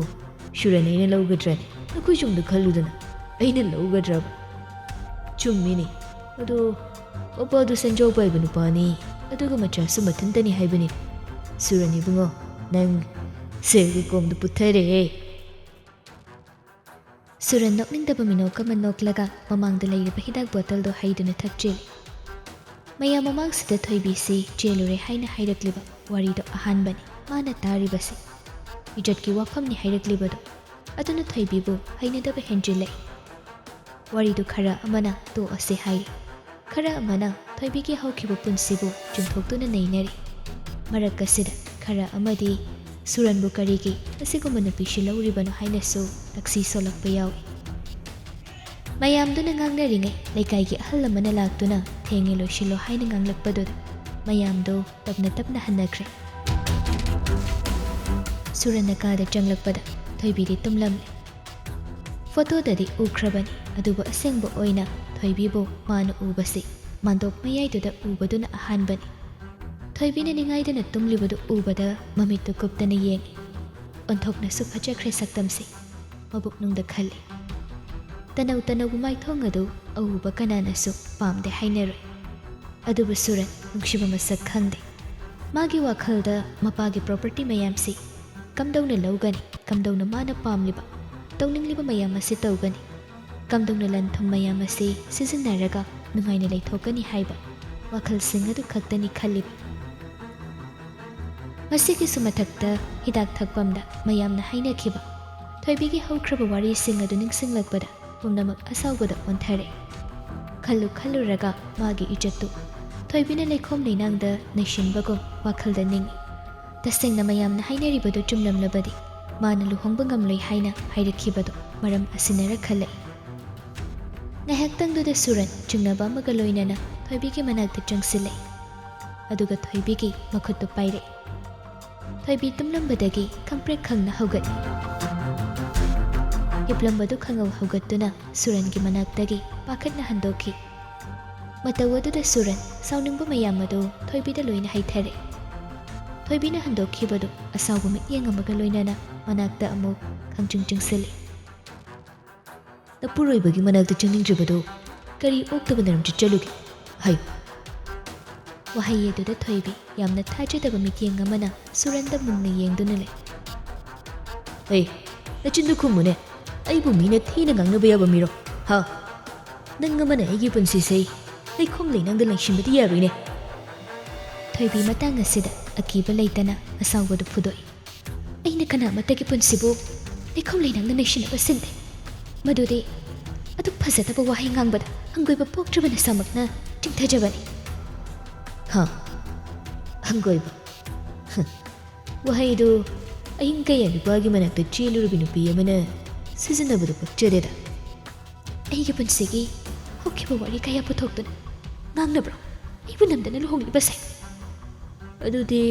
ꯁꯨꯔꯟ ꯑꯩꯅ ꯂꯧꯒꯗ꯭ꯔꯅꯦ? ꯅꯈꯣꯏꯁꯨ ꯑꯝꯇ ꯈꯜꯂꯨꯗꯅ꯫ ꯑꯩꯅ ꯂꯧꯒꯗ꯭ꯔꯕ? ꯆꯨꯝꯃꯤꯅꯦ꯫ ꯑꯗꯣ ꯃꯄꯥꯗꯨ ꯁꯦꯟꯖꯥꯎ ꯄꯥꯏꯕ ꯅꯨꯄꯥꯅꯤ, ꯑꯗꯨꯒ ꯃꯆꯥꯁꯨ ꯃꯊꯟꯇꯅꯤ ꯍꯥꯏꯕꯅꯤ꯫ ꯁꯨꯔꯟ ꯏꯕꯨꯡꯉꯣ, ꯅꯪ ꯁꯦꯜꯒꯤ ꯀꯣꯝꯗꯨ ꯄꯨꯊꯔꯦꯍꯦ꯫ ꯁꯨꯔꯟ ꯅꯣꯛꯅꯤꯡꯗꯕ ꯃꯤꯅꯣꯛ ꯑꯃ ꯅꯣꯛꯂꯒ ꯃꯃꯥꯡꯗ ꯂꯩꯔꯤꯕ ꯍꯤꯗꯥꯛ ꯕꯣꯇꯜꯗꯣ ꯍꯩꯗꯨꯅ ꯊꯛꯆꯤꯜꯂꯤ꯫ ꯃꯌꯥꯝ ꯃꯃꯥꯡꯁꯤꯗ ꯊꯣꯏꯕꯤꯁꯤ ꯆꯦꯜꯂꯨꯔꯦ ꯍꯥꯏꯅ ꯍꯥꯏꯔꯛꯂꯤꯕ ꯋꯥꯔꯤꯗꯣ ꯑꯍꯥꯟꯕꯅꯤ ꯃꯥꯅ ꯇꯥꯔꯤꯕꯁꯤ꯫ ꯏꯖꯠꯀꯤ ꯋꯥꯐꯝꯅꯤ ꯍꯥꯏꯔꯛꯂꯤꯕꯗꯣ꯫ ꯑꯗꯨꯅ ꯊꯣꯏꯕꯤꯕꯨ ꯍꯩꯅꯗꯕ ꯍꯦꯟꯖꯤꯜꯂꯛꯏ꯫ ꯋꯥꯔꯤꯗꯨ ꯈꯔ ꯑꯃꯅ ꯇꯣꯛꯑꯁꯦ ꯍꯥꯏꯔꯤ, ꯈꯔ ꯑꯃꯅ ꯊꯣꯏꯕꯤꯒꯤ ꯍꯧꯈꯤꯕ ꯄꯨꯟꯁꯤꯕꯨ ꯆꯨꯝꯊꯣꯛꯇꯨꯅ ꯅꯩꯅꯔꯤ꯫ ꯃꯔꯛ ꯑꯁꯤꯗ ꯈꯔ ꯑꯃꯗꯤ ꯁꯨꯔꯟꯕꯨ ꯀꯔꯤꯒꯤ ꯑꯁꯤꯒꯨꯝꯕ ꯅꯨꯄꯤꯁꯤ ꯂꯧꯔꯤꯕꯅꯣ ꯍꯥꯏꯅꯁꯨ ꯇꯛꯁꯤ ꯁꯣꯜꯂꯛꯄ ꯌꯥꯎꯏ꯫ ꯃꯌꯥꯝꯗꯨꯅ ꯉꯥꯡꯅꯔꯤꯉꯩ ꯂꯩꯀꯥꯏꯒꯤ ꯑꯍꯜ ꯑꯃꯅ ꯂꯥꯛꯇꯨꯅ "ꯊꯦꯡꯉꯦ, ꯂꯣꯏꯁꯤꯜꯂꯣ" ꯍꯥꯏꯅ ꯉꯥꯡꯂꯛꯄꯗꯨꯗ ꯃꯌꯥꯝꯗꯨ ꯇꯞꯅ ꯇꯞꯅ ꯍꯟꯅꯈ꯭ꯔꯦ꯫ ꯁꯨꯔꯟꯅ ꯀꯥꯗ ꯆꯪꯂꯛꯄꯗ ꯊꯣꯏꯕꯤꯗꯤ ꯇꯨꯝꯂꯝꯂꯦ꯫ ꯐꯣꯇꯣꯗꯗꯤ ꯎꯈ꯭ꯔꯕꯅꯤ, ꯑꯗꯨꯕꯨ ꯑꯁꯦꯡꯕ ꯑꯣꯏꯅ ꯊꯣꯏꯕꯤꯕꯨ ꯃꯥꯅ ꯎꯕꯁꯤ ꯃꯥꯟꯗꯣꯞ ꯃꯌꯥꯏꯗꯨꯗ ꯎꯕꯗꯨꯅ ꯑꯍꯥꯟꯕꯅꯤ꯫ ꯊꯣꯏꯕꯤꯅ ꯅꯤꯡꯉꯥꯏꯗꯅ ꯇꯨꯝꯂꯤꯕꯗꯨ ꯎꯕꯗ ꯃꯃꯤꯠꯇꯨ ꯀꯨꯞꯇꯅ ꯌꯦꯡꯏ꯫ ꯑꯣꯟꯊꯣꯛꯅꯁꯨ ꯐꯖꯈ꯭ꯔꯦ ꯁꯛꯇꯝꯁꯤ꯫ ꯃꯕꯨꯛꯅꯨꯡꯗ ꯈꯜꯂꯤ꯫ ꯇꯅꯧ ꯇꯅꯧꯕ ꯃꯥꯏꯊꯣꯡ ꯑꯗꯨ ꯑꯎꯕ ꯀꯅꯥꯅꯁꯨ ꯄꯥꯝꯗꯦ ꯍꯥꯏꯅꯔꯣꯏ꯫ ꯑꯗꯨꯕꯨ ꯁꯨꯔꯟ ꯅꯨꯡꯁꯤꯕ ꯃꯁꯛ ꯈꯪꯗꯦ꯫ ꯃꯥꯒꯤ ꯋꯥꯈꯜꯗ ꯃꯄꯥꯒꯤ ꯄ꯭ꯔꯣꯄꯔꯇꯤ ꯃꯌꯥꯝꯁꯤ ꯀꯝꯗꯧꯅ ꯂꯧꯒꯅꯤ, ꯀꯝꯗꯧꯅ ꯃꯥꯅ ꯄꯥꯝꯂꯤꯕ, ꯇꯧꯅꯤꯡꯂꯤꯕ ꯃꯌꯥꯝ ꯑꯁꯤ ꯇꯧꯒꯅꯤ, ꯀꯝꯗꯧꯅ ꯂꯟ ꯊꯨꯝ ꯃꯌꯥꯝ ꯑꯁꯤ ꯁꯤꯖꯤꯟꯅꯔꯒ ꯅꯨꯡꯉꯥꯏꯅ ꯂꯩꯊꯣꯛꯀꯅꯤ ꯍꯥꯏꯕ ꯋꯥꯈꯜꯁꯤꯡ ꯑꯗꯨ ꯈꯛꯇꯅꯤ ꯈꯜꯂꯤꯕ꯫ ꯃꯁꯤꯒꯤꯁꯨ ꯃꯊꯛꯇ ꯍꯤꯗꯥꯛ ꯊꯛꯐꯝꯗ ꯃꯌꯥꯝꯅ ꯍꯥꯏꯅꯈꯤꯕ ꯊꯣꯏꯕꯤꯒꯤ ꯍꯧꯈ꯭ꯔꯕ ꯋꯥꯔꯤꯁꯤꯡ ꯑꯗꯨ ꯅꯤꯡꯁꯤꯡꯂꯛꯄꯗ ꯄꯨꯝꯅꯃꯛ ꯑꯁꯥꯎꯕꯗ ꯑꯣꯟꯊꯔꯦ꯫ ꯈꯜꯂꯨ ꯈꯜꯂꯨꯔꯒ ꯃꯥꯒꯤ ꯏꯖꯠꯇꯨ ꯊꯣꯏꯕꯤꯅ ꯂꯩꯈꯣꯝ ꯂꯩꯅꯥꯡꯗ ꯅꯩꯁꯤꯟꯕꯒꯨꯝ ꯋꯥꯈꯜꯗ ꯅꯤꯡꯏ꯫ ꯇꯁꯦꯡꯅ ꯃꯌꯥꯝꯅ ꯍꯥꯏꯅꯔꯤꯕꯗꯨ ꯆꯨꯝꯂꯝꯂꯕꯗꯤ ꯃꯥꯅ ꯂꯨꯍꯣꯡꯕ ꯉꯝꯂꯣꯏ ꯍꯥꯏꯅ ꯍꯥꯏꯔꯛꯈꯤꯕꯗꯨ ꯃꯔꯝ ꯑꯁꯤꯅꯔ ꯈꯜꯂꯛꯏ꯫ ꯉꯥꯏꯍꯥꯛꯇꯪꯗꯨꯗ ꯁꯨꯔꯟ ꯆꯤꯡꯅꯕ ꯑꯃꯒ ꯂꯣꯏꯅꯅ ꯊꯣꯏꯕꯤꯒꯤ ꯃꯅꯥꯛꯇ ꯆꯪꯁꯤꯜꯂꯛꯏ꯫ ꯑꯗꯨꯒ ꯊꯣꯏꯕꯤꯒꯤ ꯃꯈꯨꯠꯇꯨ ꯄꯥꯏꯔꯛꯏ꯫ ꯊꯣꯏꯕꯤ ꯇꯨꯝꯂꯝꯕꯗꯒꯤ ꯈꯪꯄ꯭ꯔꯦꯛ ꯈꯪꯅ ꯍꯧꯒꯠꯂꯤ꯫ ꯍꯤꯞꯂꯝꯕꯗꯨ ꯈꯪꯍꯧ ꯍꯧꯒꯠꯇꯨꯅ ꯁꯨꯔꯟꯒꯤ ꯃꯅꯥꯛꯇꯒꯤ ꯄꯥꯈꯠꯅ ꯍꯟꯗꯣꯛꯈꯤ꯫ ꯃꯇꯧ ꯑꯗꯨꯗ ꯁꯨꯔꯟ ꯁꯥꯎꯅꯤꯡꯕ ꯃꯌꯥꯝ ꯑꯗꯨ ꯊꯣꯏꯕꯤꯗ ꯂꯣꯏꯅ ꯍꯩꯊꯔꯦ꯫ ꯊꯣꯏꯕꯤꯅ ꯍꯟꯗꯣꯛꯈꯤꯕꯗꯨ ꯑꯁꯥꯎꯕ ꯃꯤꯠꯌꯦꯡ ꯑꯃꯒ ꯂꯣꯏꯅꯅ ꯃꯅꯥꯛꯇ ꯑꯃꯨꯛ ꯈꯪꯆꯤꯡ ꯆꯤꯡꯁꯤꯜꯂꯤ꯫ ꯅꯄꯨꯔꯣꯏꯕꯒꯤ ꯃꯅꯥꯛꯇ ꯆꯪꯅꯤꯡꯗ꯭ꯔꯤꯕꯗꯨ ꯀꯔꯤ ꯑꯣꯛꯇꯕꯅꯔꯝ ꯆꯠꯆꯂꯨꯒꯦ? ꯍꯥꯏꯌꯨ꯫ ꯋꯥꯍꯩ ꯑꯗꯨꯗ ꯊꯣꯏꯕꯤ ꯌꯥꯝꯅ ꯊꯥꯖꯗꯕ ꯃꯤꯠꯌꯦꯡ ꯑꯃꯅ ꯁꯨꯔꯟꯗ ꯃꯨꯟꯅ ꯌꯦꯡꯗꯨꯅ ꯂꯩ꯫ "ꯍꯦ, ꯅꯆꯤꯟꯗꯨ ꯈꯨꯝꯃꯨꯅꯦ꯫ ꯑꯩꯕꯨ ꯃꯤꯅ ꯊꯤꯅ ꯉꯥꯡꯅꯕ ꯌꯥꯕ ꯃꯤꯔꯣ? ꯍꯥ? ꯅꯪ ꯑꯃꯅ ꯑꯩꯒꯤ ꯄꯨꯟꯁꯤꯁꯦ ꯂꯩꯈꯣꯝ ꯂꯩꯅꯥꯡꯗ ꯂꯪꯁꯤꯟꯕꯗꯤ ꯌꯥꯔꯣꯏꯅꯦ꯫" ꯊꯣꯏꯕꯤ ꯃꯇꯥꯡ ꯑꯁꯤꯗ ꯑꯀꯤꯕ ꯂꯩꯇꯅ ꯑꯁꯥꯎꯕꯗꯨ ꯐꯨꯗꯣꯛꯏ꯫ "ꯑꯩꯅ ꯀꯅꯥ ꯑꯃꯠꯇꯒꯤ ꯄꯨꯟꯁꯤꯕꯨ ꯂꯩꯈꯣꯝ ꯂꯩꯅꯥꯡꯅ ꯅꯩꯁꯤꯟꯅꯕ ꯁꯤꯟꯗꯦ꯫ ꯃꯗꯨꯗꯤ ꯑꯗꯨꯛ ꯐꯖꯗꯕ ꯋꯥꯍꯩ ꯉꯥꯡꯕꯗ ꯍꯪꯒꯣꯏꯕ ꯄꯣꯛꯇ꯭ꯔꯕ ꯅꯁꯥꯃꯛꯅ ꯆꯤꯡꯊꯖꯕꯅꯤ꯫" ꯍꯥ? ꯍꯪꯒꯣꯏꯕ? ꯍ꯫ ꯋꯥꯍꯩꯗꯨ ꯑꯍꯤꯡ ꯀꯌꯥ ꯅꯨꯄꯥꯒꯤ ꯃꯅꯥꯛꯇ ꯆꯦꯜꯂꯨꯔꯕꯤ ꯅꯨꯄꯤ ꯑꯃꯅ ꯁꯤꯖꯤꯟꯅꯕꯗꯨ ꯄꯛꯆꯗꯦꯗ꯫ ꯑꯩꯒꯤ ꯄꯨꯟꯁꯤꯒꯤ ꯍꯧꯈꯤꯕ ꯋꯥꯔꯤ ꯀꯌꯥ ꯄꯨꯊꯣꯛꯇꯨꯅ ꯉꯥꯡꯅꯕ꯭ꯔꯣ? ꯑꯩꯕꯨ ꯅꯝꯗꯅ ꯂꯨꯍꯣꯡꯂꯤꯕꯁꯦ? ꯑꯗꯨꯗꯤ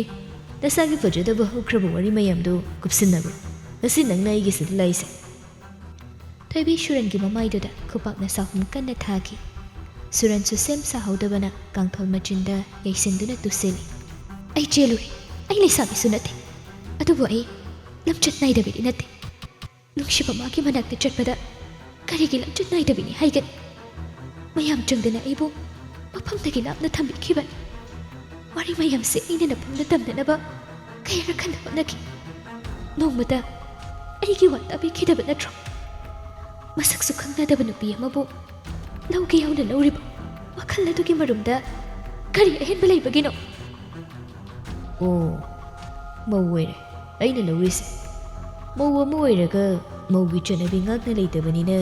ꯅꯁꯥꯒꯤ ꯐꯖꯗꯕ ꯍꯧꯈ꯭ꯔꯕ ꯋꯥꯔꯤ ꯃꯌꯥꯝꯗꯨ ꯀꯨꯞꯁꯤꯟꯅꯕ꯭ꯔꯣ ꯉꯁꯤ ꯅꯪꯅ ꯑꯩꯒꯤꯁꯤꯗ ꯂꯥꯛꯏꯁꯦ? ꯊꯣꯏꯕꯤ ꯁꯨꯔꯟꯒꯤ ꯃꯃꯥꯏꯗꯨꯗ ꯈꯨꯄꯥꯛꯅ ꯆꯍꯨꯝ ꯀꯟꯅ ꯊꯥꯈꯤ꯫ ꯁꯨꯔꯟꯁꯨ ꯁꯦꯝ ꯁꯥꯍꯧꯗꯕꯅ ꯀꯥꯡꯊꯣꯜ ꯃꯆꯤꯟꯗ ꯌꯩꯁꯤꯟꯗꯨꯅ ꯇꯨꯁꯤꯜꯂꯤ꯫ "ꯑꯩ ꯆꯦꯜꯂꯨꯔꯦ꯫ ꯑꯩ ꯂꯩꯁꯥꯕꯤꯁꯨ ꯅꯠꯇꯦ꯫ ꯑꯗꯨꯕꯨ ꯑꯩ ꯂꯝꯆꯠ ꯅꯥꯏꯗꯕꯤꯗꯤ ꯅꯠꯇꯦ꯫ ꯅꯨꯡꯁꯤꯕ ꯃꯥꯒꯤ ꯃꯅꯥꯛꯇ ꯆꯠꯄꯗ ꯀꯔꯤꯒꯤ ꯂꯝꯆꯠ ꯅꯥꯏꯗꯕꯤꯅꯤ ꯍꯥꯏꯒꯅꯤ? ꯃꯌꯥꯝ ꯆꯪꯗꯅ ꯑꯩꯕꯨ ꯃꯐꯝꯗꯒꯤ ꯂꯥꯞꯅ ꯊꯝꯕꯤꯈꯤꯕꯅꯤ꯫ ꯋꯥꯔꯤ ꯃꯌꯥꯝꯁꯦ ꯑꯩꯅ ꯅꯐꯝꯗ ꯇꯝꯅꯅꯕ ꯀꯌꯥꯔꯛ ꯍꯟꯅ ꯍꯣꯠꯅꯈꯤ꯫ ꯅꯣꯡꯃꯇ ꯑꯩꯒꯤ ꯋꯥ ꯇꯥꯕꯤꯈꯤꯗꯕ ꯅꯠꯇ꯭ꯔꯣ? ꯃꯁꯛꯁꯨ ꯈꯪꯅꯗꯕ ꯅꯨꯄꯤ ꯑꯃꯕꯨ ꯂꯧꯒꯦ ꯌꯥꯎꯅ ꯂꯧꯔꯤꯕ ꯋꯥꯈꯜ ꯑꯗꯨꯒꯤ ꯃꯔꯨꯝꯗ ꯀꯔꯤ ꯑꯍꯦꯟꯕ ꯂꯩꯕꯒꯤꯅꯣ?" ꯑꯣ, ꯃꯧ ꯑꯣꯏꯔꯦ꯫ ꯑꯩꯅ ꯂꯧꯔꯤꯁꯦ꯫ ꯃꯧ ꯑꯃ ꯑꯣꯏꯔꯒ ꯃꯧꯒꯤ ꯆꯠꯅꯕꯤ ꯉꯥꯛꯅ ꯂꯩꯇꯕꯅꯤꯅ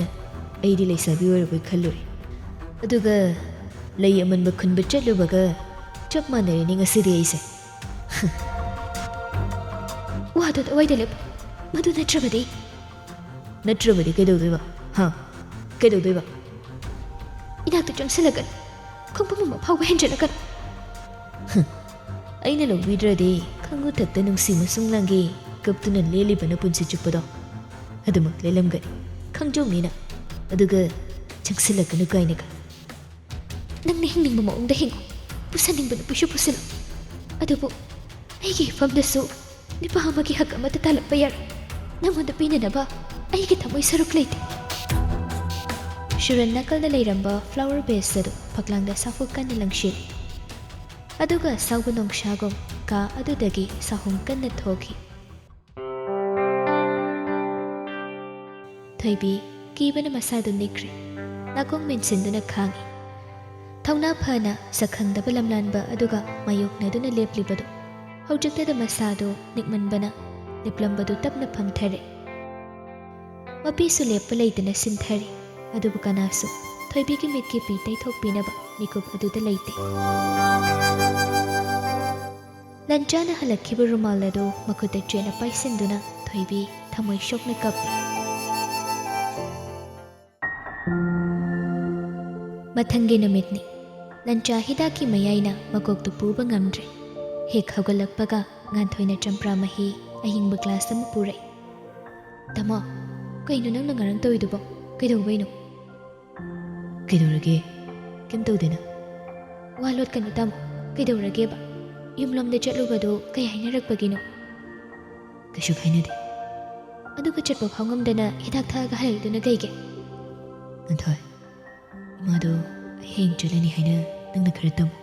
ꯑꯩꯗꯤ ꯂꯩꯁꯥꯕꯤ ꯑꯣꯏꯔꯕꯣꯏ ꯈꯜꯂꯨꯔꯦ꯫ ꯑꯗꯨꯒ ꯂꯩ ꯑꯃꯟꯕ ꯈꯨꯟꯕ ꯆꯠꯂꯨꯕꯒ ꯆꯞ ꯃꯥꯟꯅꯔꯦꯅꯦ ꯉꯁꯤꯗꯤ ꯑꯩꯁꯦ꯫ ꯋꯥꯗꯣ ꯑꯗꯨꯋꯥꯏꯗ ꯂꯦꯞꯄꯨ꯫ ꯃꯗꯨ ꯅꯠꯇ꯭ꯔꯕꯗꯤ? ꯅꯠꯇ꯭ꯔꯕꯗꯤ ꯀꯩꯗꯧꯗꯣꯏꯕ? ꯍꯥ? ꯀꯩꯗꯧꯗꯣꯏꯕ? ꯏꯅꯥꯛꯇ ꯆꯪꯁꯤꯜꯂꯛꯀꯅꯨ꯫ ꯈꯣꯡꯐꯝ ꯑꯃ ꯐꯥꯎꯕ ꯍꯦꯟꯖꯤꯜꯂꯛꯀꯅꯨ꯫ ꯍꯨꯝ꯫ ꯑꯩꯅ ꯂꯧꯕꯤꯗ꯭ꯔꯗꯤ ꯈꯪꯉꯨꯊꯛꯇ ꯅꯨꯡꯁꯤ ꯃꯁꯨꯡ ꯂꯥꯡꯒꯦ ꯀꯞꯇꯨꯅ ꯂꯦꯜꯂꯤꯕ ꯅꯄꯨꯟꯁꯤ ꯆꯨꯞꯄꯗꯣ ꯑꯗꯨꯃꯛ ꯂꯦꯜꯂꯝꯒꯅꯤ꯫ ꯈꯪꯖꯧꯅꯤꯅ꯫ ꯑꯗꯨꯒ ꯆꯪꯁꯤꯜꯂꯛꯀꯅꯨ ꯀꯥꯏꯅꯒ꯫ ꯅꯪꯅ ꯍꯤꯡꯅꯤꯡꯕ ꯃꯑꯣꯡꯗ ꯍꯤꯡꯉꯨ꯫ ꯄꯨꯁꯟꯅꯤꯡꯕ ꯅꯨꯄꯤꯁꯨ ꯄꯨꯁꯤꯜꯂꯨ꯫ ꯑꯗꯨꯕꯨ ꯑꯩꯒꯤ ꯏꯐꯝꯗꯁꯨ ꯅꯨꯄꯥ ꯑꯃꯒꯤ ꯍꯛ ꯑꯃꯠꯇ ꯇꯥꯜꯂꯛꯄ ꯌꯥꯔꯣꯏ꯫ ꯅꯪꯉꯣꯟꯗ ꯄꯤꯅꯅꯕ ꯑꯩꯒꯤ ꯊꯃꯣꯏ ꯁꯔꯨꯛ ꯂꯩꯇꯦ꯫ ꯆꯨꯔꯟ ꯅꯥꯀꯜꯗ ꯂꯩꯔꯝꯕ flower vase ꯑꯗꯨ ꯐꯛꯂꯥꯡꯗ ꯁꯥꯐꯨ ꯀꯟꯅ ꯂꯪꯁꯤꯜꯂꯤ꯫ ꯑꯗꯨꯒ ꯁꯥꯎꯕ ꯅꯣꯡꯁꯥꯒꯨꯝ ꯀꯥ ꯑꯗꯨꯗꯒꯤ ꯁꯥꯍꯨꯝ ꯀꯟꯅ ꯊꯣꯛꯈꯤ꯫ ꯊꯣꯏꯕꯤ ꯀꯤꯕꯅ ꯃꯁꯥꯗꯨ ꯅꯤꯛꯈ꯭ꯔꯦ꯫ ꯅꯥꯀꯣꯡ ꯃꯦꯟꯁꯤꯟꯗꯨꯅ ꯈꯥꯡꯉꯤ꯫ ꯊꯧꯅꯥ ꯐꯅ ꯁꯛꯈꯪꯗꯕ ꯂꯝꯂꯥꯟꯕ ꯑꯗꯨꯒ ꯃꯥꯌꯣꯛꯅꯗꯨꯅ ꯂꯦꯞꯂꯤꯕꯗꯨ ꯍꯧꯖꯤꯛꯇꯗ ꯃꯁꯥꯗꯨ ꯅꯤꯛꯃꯟꯕꯅ ꯂꯦꯞꯂꯝꯕꯗꯨ ꯇꯞꯅ ꯐꯝꯊꯔꯦ꯫ ꯃꯄꯤꯁꯨ ꯂꯦꯞꯄ ꯂꯩꯇꯅ ꯁꯤꯟꯊꯔꯤ꯫ ꯑꯗꯨꯕꯨ ꯀꯅꯥꯁꯨ ꯊꯣꯏꯕꯤꯒꯤ ꯃꯤꯠꯀꯤ ꯄꯤ ꯇꯩꯊꯣꯛꯄꯤꯅꯕ ꯃꯤꯀꯨꯞ ꯑꯗꯨꯗ ꯂꯩꯇꯦ꯫ ꯂꯟꯆꯥꯅ ꯍꯜꯂꯛꯈꯤꯕ ꯔꯨꯃꯥꯜ ꯑꯗꯨ ꯃꯈꯨꯠꯇ ꯆꯦꯠꯅ ꯄꯥꯏꯁꯤꯟꯗꯨꯅ ꯊꯣꯏꯕꯤ ꯊꯃꯣꯏ ꯁꯣꯛꯅ ꯀꯞꯄꯤ꯫ ꯃꯊꯪꯒꯤ ꯅꯨꯃꯤꯠꯅꯤ꯫ ꯂꯟꯆꯥ ꯍꯤꯗꯥꯛꯀꯤ ꯃꯌꯥꯏꯅ ꯃꯀꯣꯛꯇꯨ ꯄꯨꯕ ꯉꯝꯗ꯭ꯔꯦ꯫ ꯍꯦꯛ ꯍꯧꯒꯠꯂꯛꯄꯒ ꯉꯥꯟꯊꯣꯏꯅ ꯆꯝꯄ꯭ꯔꯥ ꯃꯍꯤ ꯑꯍꯤꯡꯕ glass ꯑꯃ ꯄꯨꯔꯛꯏ꯫ "ꯇꯥꯃꯣ, ꯀꯩꯅꯣ ꯅꯪꯅ ꯉꯔꯥꯡ ꯇꯧꯔꯤꯗꯨꯕꯣ? ꯀꯩꯗꯧꯕꯩꯅꯣ?" "ꯀꯩꯗꯧꯔꯒꯦ? ꯀꯩꯝ ꯇꯧꯗꯦꯅ꯫" "ꯋꯥ ꯂꯣꯠꯀꯅꯨ ꯇꯥꯃꯣ, ꯀꯩꯗꯧꯔꯒꯦꯕ? ꯌꯨꯝꯂꯣꯝꯗ ꯆꯠꯂꯨꯕꯗꯣ ꯀꯩ ꯍꯥꯏꯅꯔꯛꯄꯒꯤꯅꯣ?" "ꯀꯩꯁꯨ ꯈꯥꯏꯅꯗꯦ꯫" "ꯑꯗꯨꯒ ꯆꯠꯄ ꯐꯥꯎ ꯉꯝꯗꯅ ꯍꯤꯗꯥꯛ ꯊꯛꯑꯒ ꯍꯜꯂꯛꯏꯗꯨꯅ ꯀꯩꯒꯤ?" "ꯉꯥꯟꯊꯣꯏ, ꯏꯃꯥꯗꯣ ꯍꯌꯦꯡ ꯆꯠꯂꯅꯤ ꯍꯥꯏꯅ ꯅꯪꯅ ꯈꯔ ꯇꯝꯃꯨ꯫"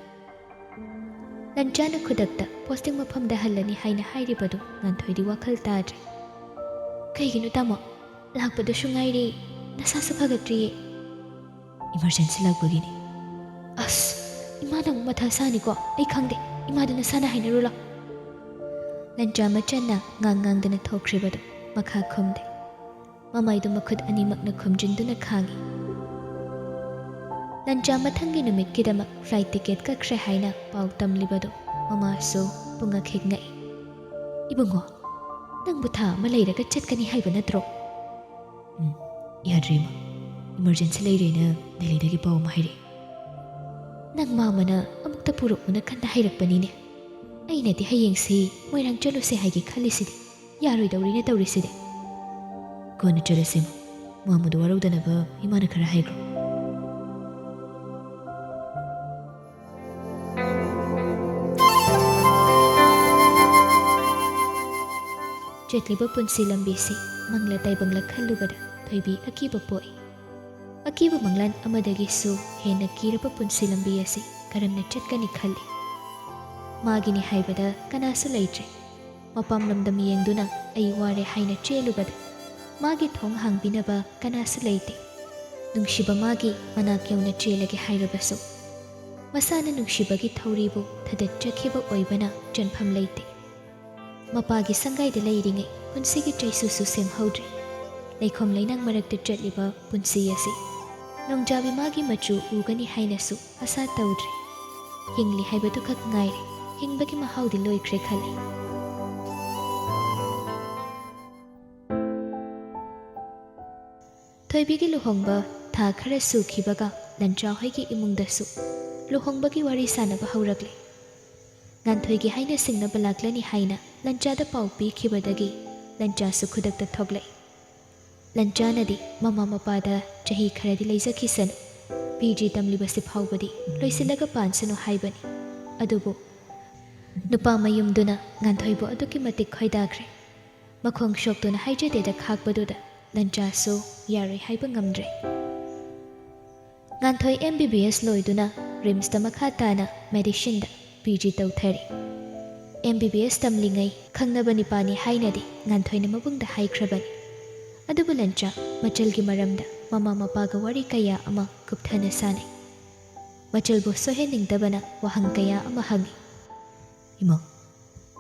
ꯂꯟꯆꯥꯅ ꯈꯨꯗꯛꯇ posting ꯃꯐꯝꯗ ꯍꯜꯂꯅꯤ ꯍꯥꯏꯅ ꯍꯥꯏꯔꯤꯕꯗꯨ ꯉꯥꯟꯊꯣꯏꯗꯤ ꯋꯥꯈꯜ ꯇꯥꯗ꯭ꯔꯦ꯫ "ꯀꯩꯒꯤꯅꯣ ꯇꯥꯃꯣ? ꯂꯥꯛꯄꯗꯁꯨ ꯉꯥꯏꯔꯤ, ꯅꯁꯥꯁꯨ ꯐꯒꯠꯇ꯭ꯔꯤꯌꯦ꯫" "Emergency ꯂꯥꯛꯄꯒꯤꯅꯤ꯫" "ꯑꯁ, ꯏꯃꯥꯅ ꯑꯃꯨꯛ ꯃꯊꯥ ꯁꯥꯅꯤꯀꯣ, ꯑꯩ ꯈꯪꯗꯦ, ꯏꯃꯥꯗꯨ ꯅꯁꯥꯅ ꯍꯥꯏꯅꯔꯨ ꯂꯥꯎ꯫" ꯂꯟꯆꯥ ꯃꯆꯟꯅ ꯉꯥꯡ ꯉꯥꯡꯗꯅ ꯊꯣꯛꯈ꯭ꯔꯤꯕꯗꯨ ꯃꯈꯥ ꯈꯨꯝꯗꯦ꯫ ꯃꯃꯥꯏꯗꯨ ꯃꯈꯨꯠ ꯑꯅꯤꯃꯛꯅ ꯈꯨꯝꯖꯤꯟꯗꯨꯅ ꯈꯥꯡꯉꯤ꯫ ꯂꯟꯆꯥ ꯃꯊꯪꯒꯤ ꯅꯨꯃꯤꯠꯀꯤꯗꯃꯛ flight ticket ꯀꯛꯈ꯭ꯔꯦ ꯍꯥꯏꯅ ꯄꯥꯎ ꯇꯝꯂꯤꯕꯗꯨ ꯃꯃꯥꯁꯨ ꯄꯨꯡꯉꯛ ꯍꯦꯛ ꯉꯛꯏ꯫ "ꯏꯕꯨꯡꯉꯣ, ꯅꯪꯕꯨ ꯊꯥ ꯑꯃ ꯂꯩꯔꯒ ꯆꯠꯀꯅꯤ ꯍꯥꯏꯕ ꯅꯠꯇ꯭ꯔꯣ?" "ꯎꯝ, ꯌꯥꯗ꯭ꯔꯦ ꯏꯃꯥ, emergency ꯂꯩꯔꯦꯅ ꯗꯦꯜꯂꯤꯗꯒꯤ ꯄꯥꯎ ꯑꯃ ꯍꯥꯏꯔꯛꯑꯦ꯫" "ꯅꯪ ꯃꯥꯃꯅ ꯑꯃꯨꯛꯇ ꯄꯨꯔꯛꯎꯅ ꯀꯟꯅ ꯍꯥꯏꯔꯛꯄꯅꯤꯅꯦ꯫ ꯑꯩꯅꯗꯤ ꯍꯌꯦꯡꯁꯤ ꯃꯣꯏꯔꯥꯡ ꯆꯠꯂꯨꯁꯦ ꯍꯥꯏꯒꯦ ꯈꯜꯂꯤꯁꯤꯗꯤ, ꯌꯥꯔꯣꯏꯗꯧꯔꯤꯅꯦ ꯇꯧꯔꯤꯁꯤꯗꯤ꯫" "ꯀꯣꯟꯅ ꯆꯠꯂꯁꯤ ꯏꯃꯥ, ꯃꯥꯃꯗꯣ ꯋꯥꯔꯧꯗꯅꯕ ꯏꯃꯥꯅ ꯈꯔ ꯍꯥꯏꯈ꯭ꯔꯣ꯫" ꯆꯠꯂꯤꯕ ꯄꯨꯟꯁꯤ ꯂꯝꯕꯤꯁꯤ ꯃꯪꯂ ꯇꯥꯏꯕꯪꯂ ꯈꯜꯂꯨꯕꯗ ꯊꯣꯏꯕꯤ ꯑꯀꯤꯕ ꯄꯣꯛꯏ꯫ ꯑꯀꯤꯕ ꯃꯪꯂꯥꯟ ꯑꯃꯗꯒꯤꯁꯨ ꯍꯦꯟꯅ ꯀꯤꯔꯕ ꯄꯨꯟꯁꯤ ꯂꯝꯕꯤ ꯑꯁꯤ ꯀꯔꯝꯅ ꯆꯠꯀꯅꯤ ꯈꯜꯂꯤ꯫ ꯃꯥꯒꯤꯅꯤ ꯍꯥꯏꯕꯗ ꯀꯅꯥꯁꯨ ꯂꯩꯇ꯭ꯔꯦ꯫ ꯃꯄꯥꯝ ꯂꯝꯗ ꯃꯤꯌꯦꯡꯗꯨꯅ ꯑꯩ ꯋꯥꯔꯦ ꯍꯥꯏꯅ ꯆꯦꯜꯂꯨꯕꯗ ꯃꯥꯒꯤ ꯊꯣꯡ ꯍꯥꯡꯕꯤꯅꯕ ꯀꯅꯥꯁꯨ ꯂꯩꯇꯦ꯫ ꯅꯨꯡꯁꯤꯕ ꯃꯥꯒꯤ ꯃꯅꯥꯛ ꯌꯧꯅ ꯆꯦꯜꯂꯒꯦ ꯍꯥꯏꯔꯕꯁꯨ ꯃꯁꯥꯅ ꯅꯨꯡꯁꯤꯕꯒꯤ ꯊꯧꯔꯤꯕꯨ ꯊꯗꯠꯆꯈꯤꯕ ꯑꯣꯏꯕꯅ ꯆꯦꯟꯐꯝ ꯂꯩꯇꯦ꯫ ꯃꯄꯥꯒꯤ ꯁꯪꯒꯥꯏꯗ ꯂꯩꯔꯤꯉꯩ ꯄꯨꯟꯁꯤꯒꯤ ꯆꯩꯁꯨꯁꯨ ꯁꯦꯝꯍꯧꯗ꯭ꯔꯦ꯫ ꯂꯩꯈꯣꯝ ꯂꯩꯅꯥꯡ ꯃꯔꯛꯇ ꯆꯠꯂꯤꯕ ꯄꯨꯟꯁꯤ ꯑꯁꯤ ꯅꯣꯡꯖꯥꯕꯤ ꯃꯥꯒꯤ ꯃꯆꯨ ꯎꯒꯅꯤ ꯍꯥꯏꯅꯁꯨ ꯑꯁꯥ ꯇꯧꯗ꯭ꯔꯦ꯫ ꯍꯤꯡꯂꯤ ꯍꯥꯏꯕꯗꯨꯈꯛ ꯉꯥꯏꯔꯦ꯫ ꯍꯤꯡꯕꯒꯤ ꯃꯍꯥꯎꯗꯤ ꯂꯣꯏꯈ꯭ꯔꯦ ꯈꯜꯂꯤ꯫ ꯊꯣꯏꯕꯤꯒꯤ ꯂꯨꯍꯣꯡꯕ ꯊꯥ ꯈꯔ ꯁꯨꯈꯤꯕꯒ ꯂꯟꯆꯥ ꯍꯣꯏꯒꯤ ꯏꯃꯨꯡꯗꯁꯨ ꯂꯨꯍꯣꯡꯕꯒꯤ ꯋꯥꯔꯤ ꯁꯥꯟꯅꯕ ꯍꯧꯔꯛꯂꯦ꯫ ꯉꯥꯟꯊꯣꯏꯒꯤ ꯍꯥꯏꯅ ꯁꯤꯡꯅꯕ ꯂꯥꯛꯂꯅꯤ ꯍꯥꯏꯅ ꯂꯟꯆꯥꯗ ꯄꯥꯎ ꯄꯤꯈꯤꯕꯗꯒꯤ ꯂꯟꯆꯥꯁꯨ ꯈꯨꯗꯛꯇ ꯊꯣꯛꯂꯛꯏ꯫ ꯂꯟꯆꯥꯅꯗꯤ ꯃꯃꯥ ꯃꯄꯥꯗ ꯆꯍꯤ ꯈꯔꯗꯤ ꯂꯩꯖꯈꯤꯁꯅꯨ, ꯄꯤ ꯖꯤ ꯇꯝꯂꯤꯕꯁꯤ ꯐꯥꯎꯕꯗꯤ ꯂꯣꯏꯁꯤꯜꯂꯒ ꯄꯥꯟꯁꯅꯨ ꯍꯥꯏꯕꯅꯤ꯫ ꯑꯗꯨꯕꯨ ꯅꯨꯄꯥ ꯃꯌꯨꯝꯗꯨꯅ ꯉꯥꯟꯊꯣꯏꯕꯨ ꯑꯗꯨꯛꯀꯤ ꯃꯇꯤꯛ ꯈꯣꯏꯗꯥꯈ꯭ꯔꯦ꯫ ꯃꯈꯣꯡ ꯁꯣꯛꯇꯨꯅ ꯍꯥꯏꯖꯗꯦꯗ ꯈꯥꯛꯄꯗꯨꯗ ꯂꯟꯆꯥꯁꯨ ꯌꯥꯔꯣꯏ ꯍꯥꯏꯕ ꯉꯝꯗ꯭ꯔꯦ꯫ ꯉꯥꯟꯊꯣꯏ ꯑꯦꯝ ꯕꯤ ꯕꯤ ꯑꯦꯁ ꯂꯣꯏꯗꯨꯅ ꯔꯤꯝꯁꯇ ꯃꯈꯥ ꯇꯥꯅ ꯃꯦꯗꯤꯁꯤꯟꯗ ꯄꯤ ꯖꯤ ꯇꯧꯊꯔꯤ꯫ ꯑꯦꯝ ꯕꯤ ꯕꯤ ꯑꯦꯁ ꯇꯝꯂꯤꯉꯩ ꯈꯪꯅꯕ ꯅꯤꯄꯥꯅꯤ ꯍꯥꯏꯅꯗꯤ ꯉꯥꯟꯊꯣꯏꯅ ꯃꯕꯨꯡꯗ ꯍꯥꯏꯈ꯭ꯔꯕꯅꯤ꯫ ꯑꯗꯨꯕꯨ ꯂꯟꯆꯥ ꯃꯆꯜꯒꯤ ꯃꯔꯝꯗ ꯃꯃꯥ ꯃꯄꯥꯒ ꯋꯥꯔꯤ ꯀꯌꯥ ꯑꯃ ꯀꯨꯞꯊꯅ ꯁꯥꯟꯅꯩ꯫ ꯃꯆꯜꯕꯨ ꯁꯣꯏꯍꯟꯅꯤꯡꯗꯕꯅ ꯋꯥꯍꯪ ꯀꯌꯥ ꯑꯃ ꯍꯪꯉꯤ꯫ "ꯏꯃꯥ,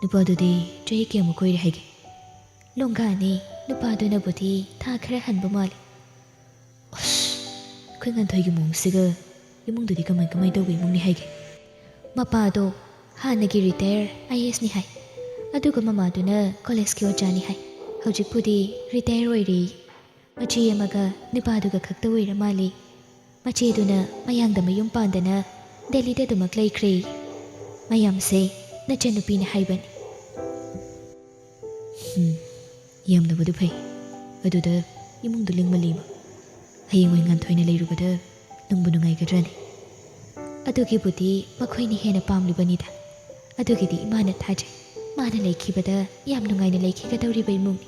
ꯅꯨꯄꯥꯗꯨꯗꯤ ꯆꯍꯤ ꯀꯌꯥꯃꯨꯛ ꯑꯣꯏꯔꯦ ꯍꯥꯏꯒꯦ?" "ꯂꯣꯡꯒꯥꯅꯦ, ꯅꯨꯄꯥꯗꯨꯅꯕꯨꯗꯤ ꯊꯥ ꯈꯔ ꯍꯟꯕ ꯃꯥꯜꯂꯦ꯫" "ꯑꯁ, ꯑꯩꯈꯣꯏ ꯉꯥꯟꯊꯣꯏꯒꯤ ꯃꯑꯣꯡꯁꯤꯒ ꯏꯃꯨꯡꯗꯨꯗꯤ ꯀꯃꯥꯏ ꯀꯃꯥꯏ ꯇꯧꯕ ꯏꯃꯨꯡꯅꯤ ꯍꯥꯏꯒꯦ?" "ꯃꯄꯥꯗꯣ ꯍꯥꯟꯅꯒꯤ ꯔꯤꯇꯥꯌꯔ ꯑꯥꯏ ꯑꯦ ꯑꯦꯁꯅꯤ ꯍꯥꯏ, ꯑꯗꯨꯒ ꯃꯃꯥꯗꯨꯅ ꯀꯣꯂꯦꯖꯀꯤ ꯑꯣꯖꯥꯅꯤ ꯍꯥꯏ꯫ ꯍꯧꯖꯤꯛꯄꯨꯗꯤ ꯔꯤꯇꯥꯌꯔ ꯑꯣꯏꯔꯦ꯫ ꯃꯆꯦ ꯑꯃꯒ ꯅꯨꯄꯥꯗꯨꯒ ꯈꯛꯇ ꯑꯣꯏꯔ ꯃꯥꯜꯂꯦ꯫ ꯃꯆꯦꯗꯨꯅ ꯃꯌꯥꯡꯗ ꯃꯌꯨꯝ ꯄꯥꯟꯗꯅ ꯗꯦꯜꯂꯤꯗ ꯑꯗꯨꯃꯛ ꯂꯩꯈ꯭ꯔꯦ꯫ ꯃꯌꯥꯝꯁꯦ ꯅꯆꯟꯅꯨꯄꯤꯅ ꯍꯥꯏꯕꯅꯤ꯫" "ꯍꯝ, ꯌꯥꯝꯅꯕꯨꯗꯤ ꯐꯩ꯫ ꯑꯗꯨꯗ ꯏꯃꯨꯡꯗꯨ ꯂꯤꯡꯃꯜꯂꯤꯃ꯫ ꯍꯌꯦꯡꯋꯥꯏ ꯉꯥꯟꯊꯣꯏꯅ ꯂꯩꯔꯨꯕꯗ ꯅꯨꯡꯕꯨ ꯅꯨꯡꯉꯥꯏꯒꯗ꯭ꯔꯅꯤ?" "ꯑꯗꯨꯒꯤꯕꯨꯗꯤ ꯃꯈꯣꯏꯅ ꯍꯦꯟꯅ ꯄꯥꯝꯂꯤꯕꯅꯤꯗ꯫ ꯑꯗꯨꯒꯤꯗꯤ ꯏꯃꯥꯅ ꯊꯥꯖꯩ꯫ ꯃꯥꯅ ꯂꯩꯈꯤꯕꯗ ꯌꯥꯝ ꯅꯨꯡꯉꯥꯏꯅ ꯂꯩꯈꯤꯒꯗꯧꯔꯤꯕ ꯏꯃꯨꯡꯅꯤ꯫"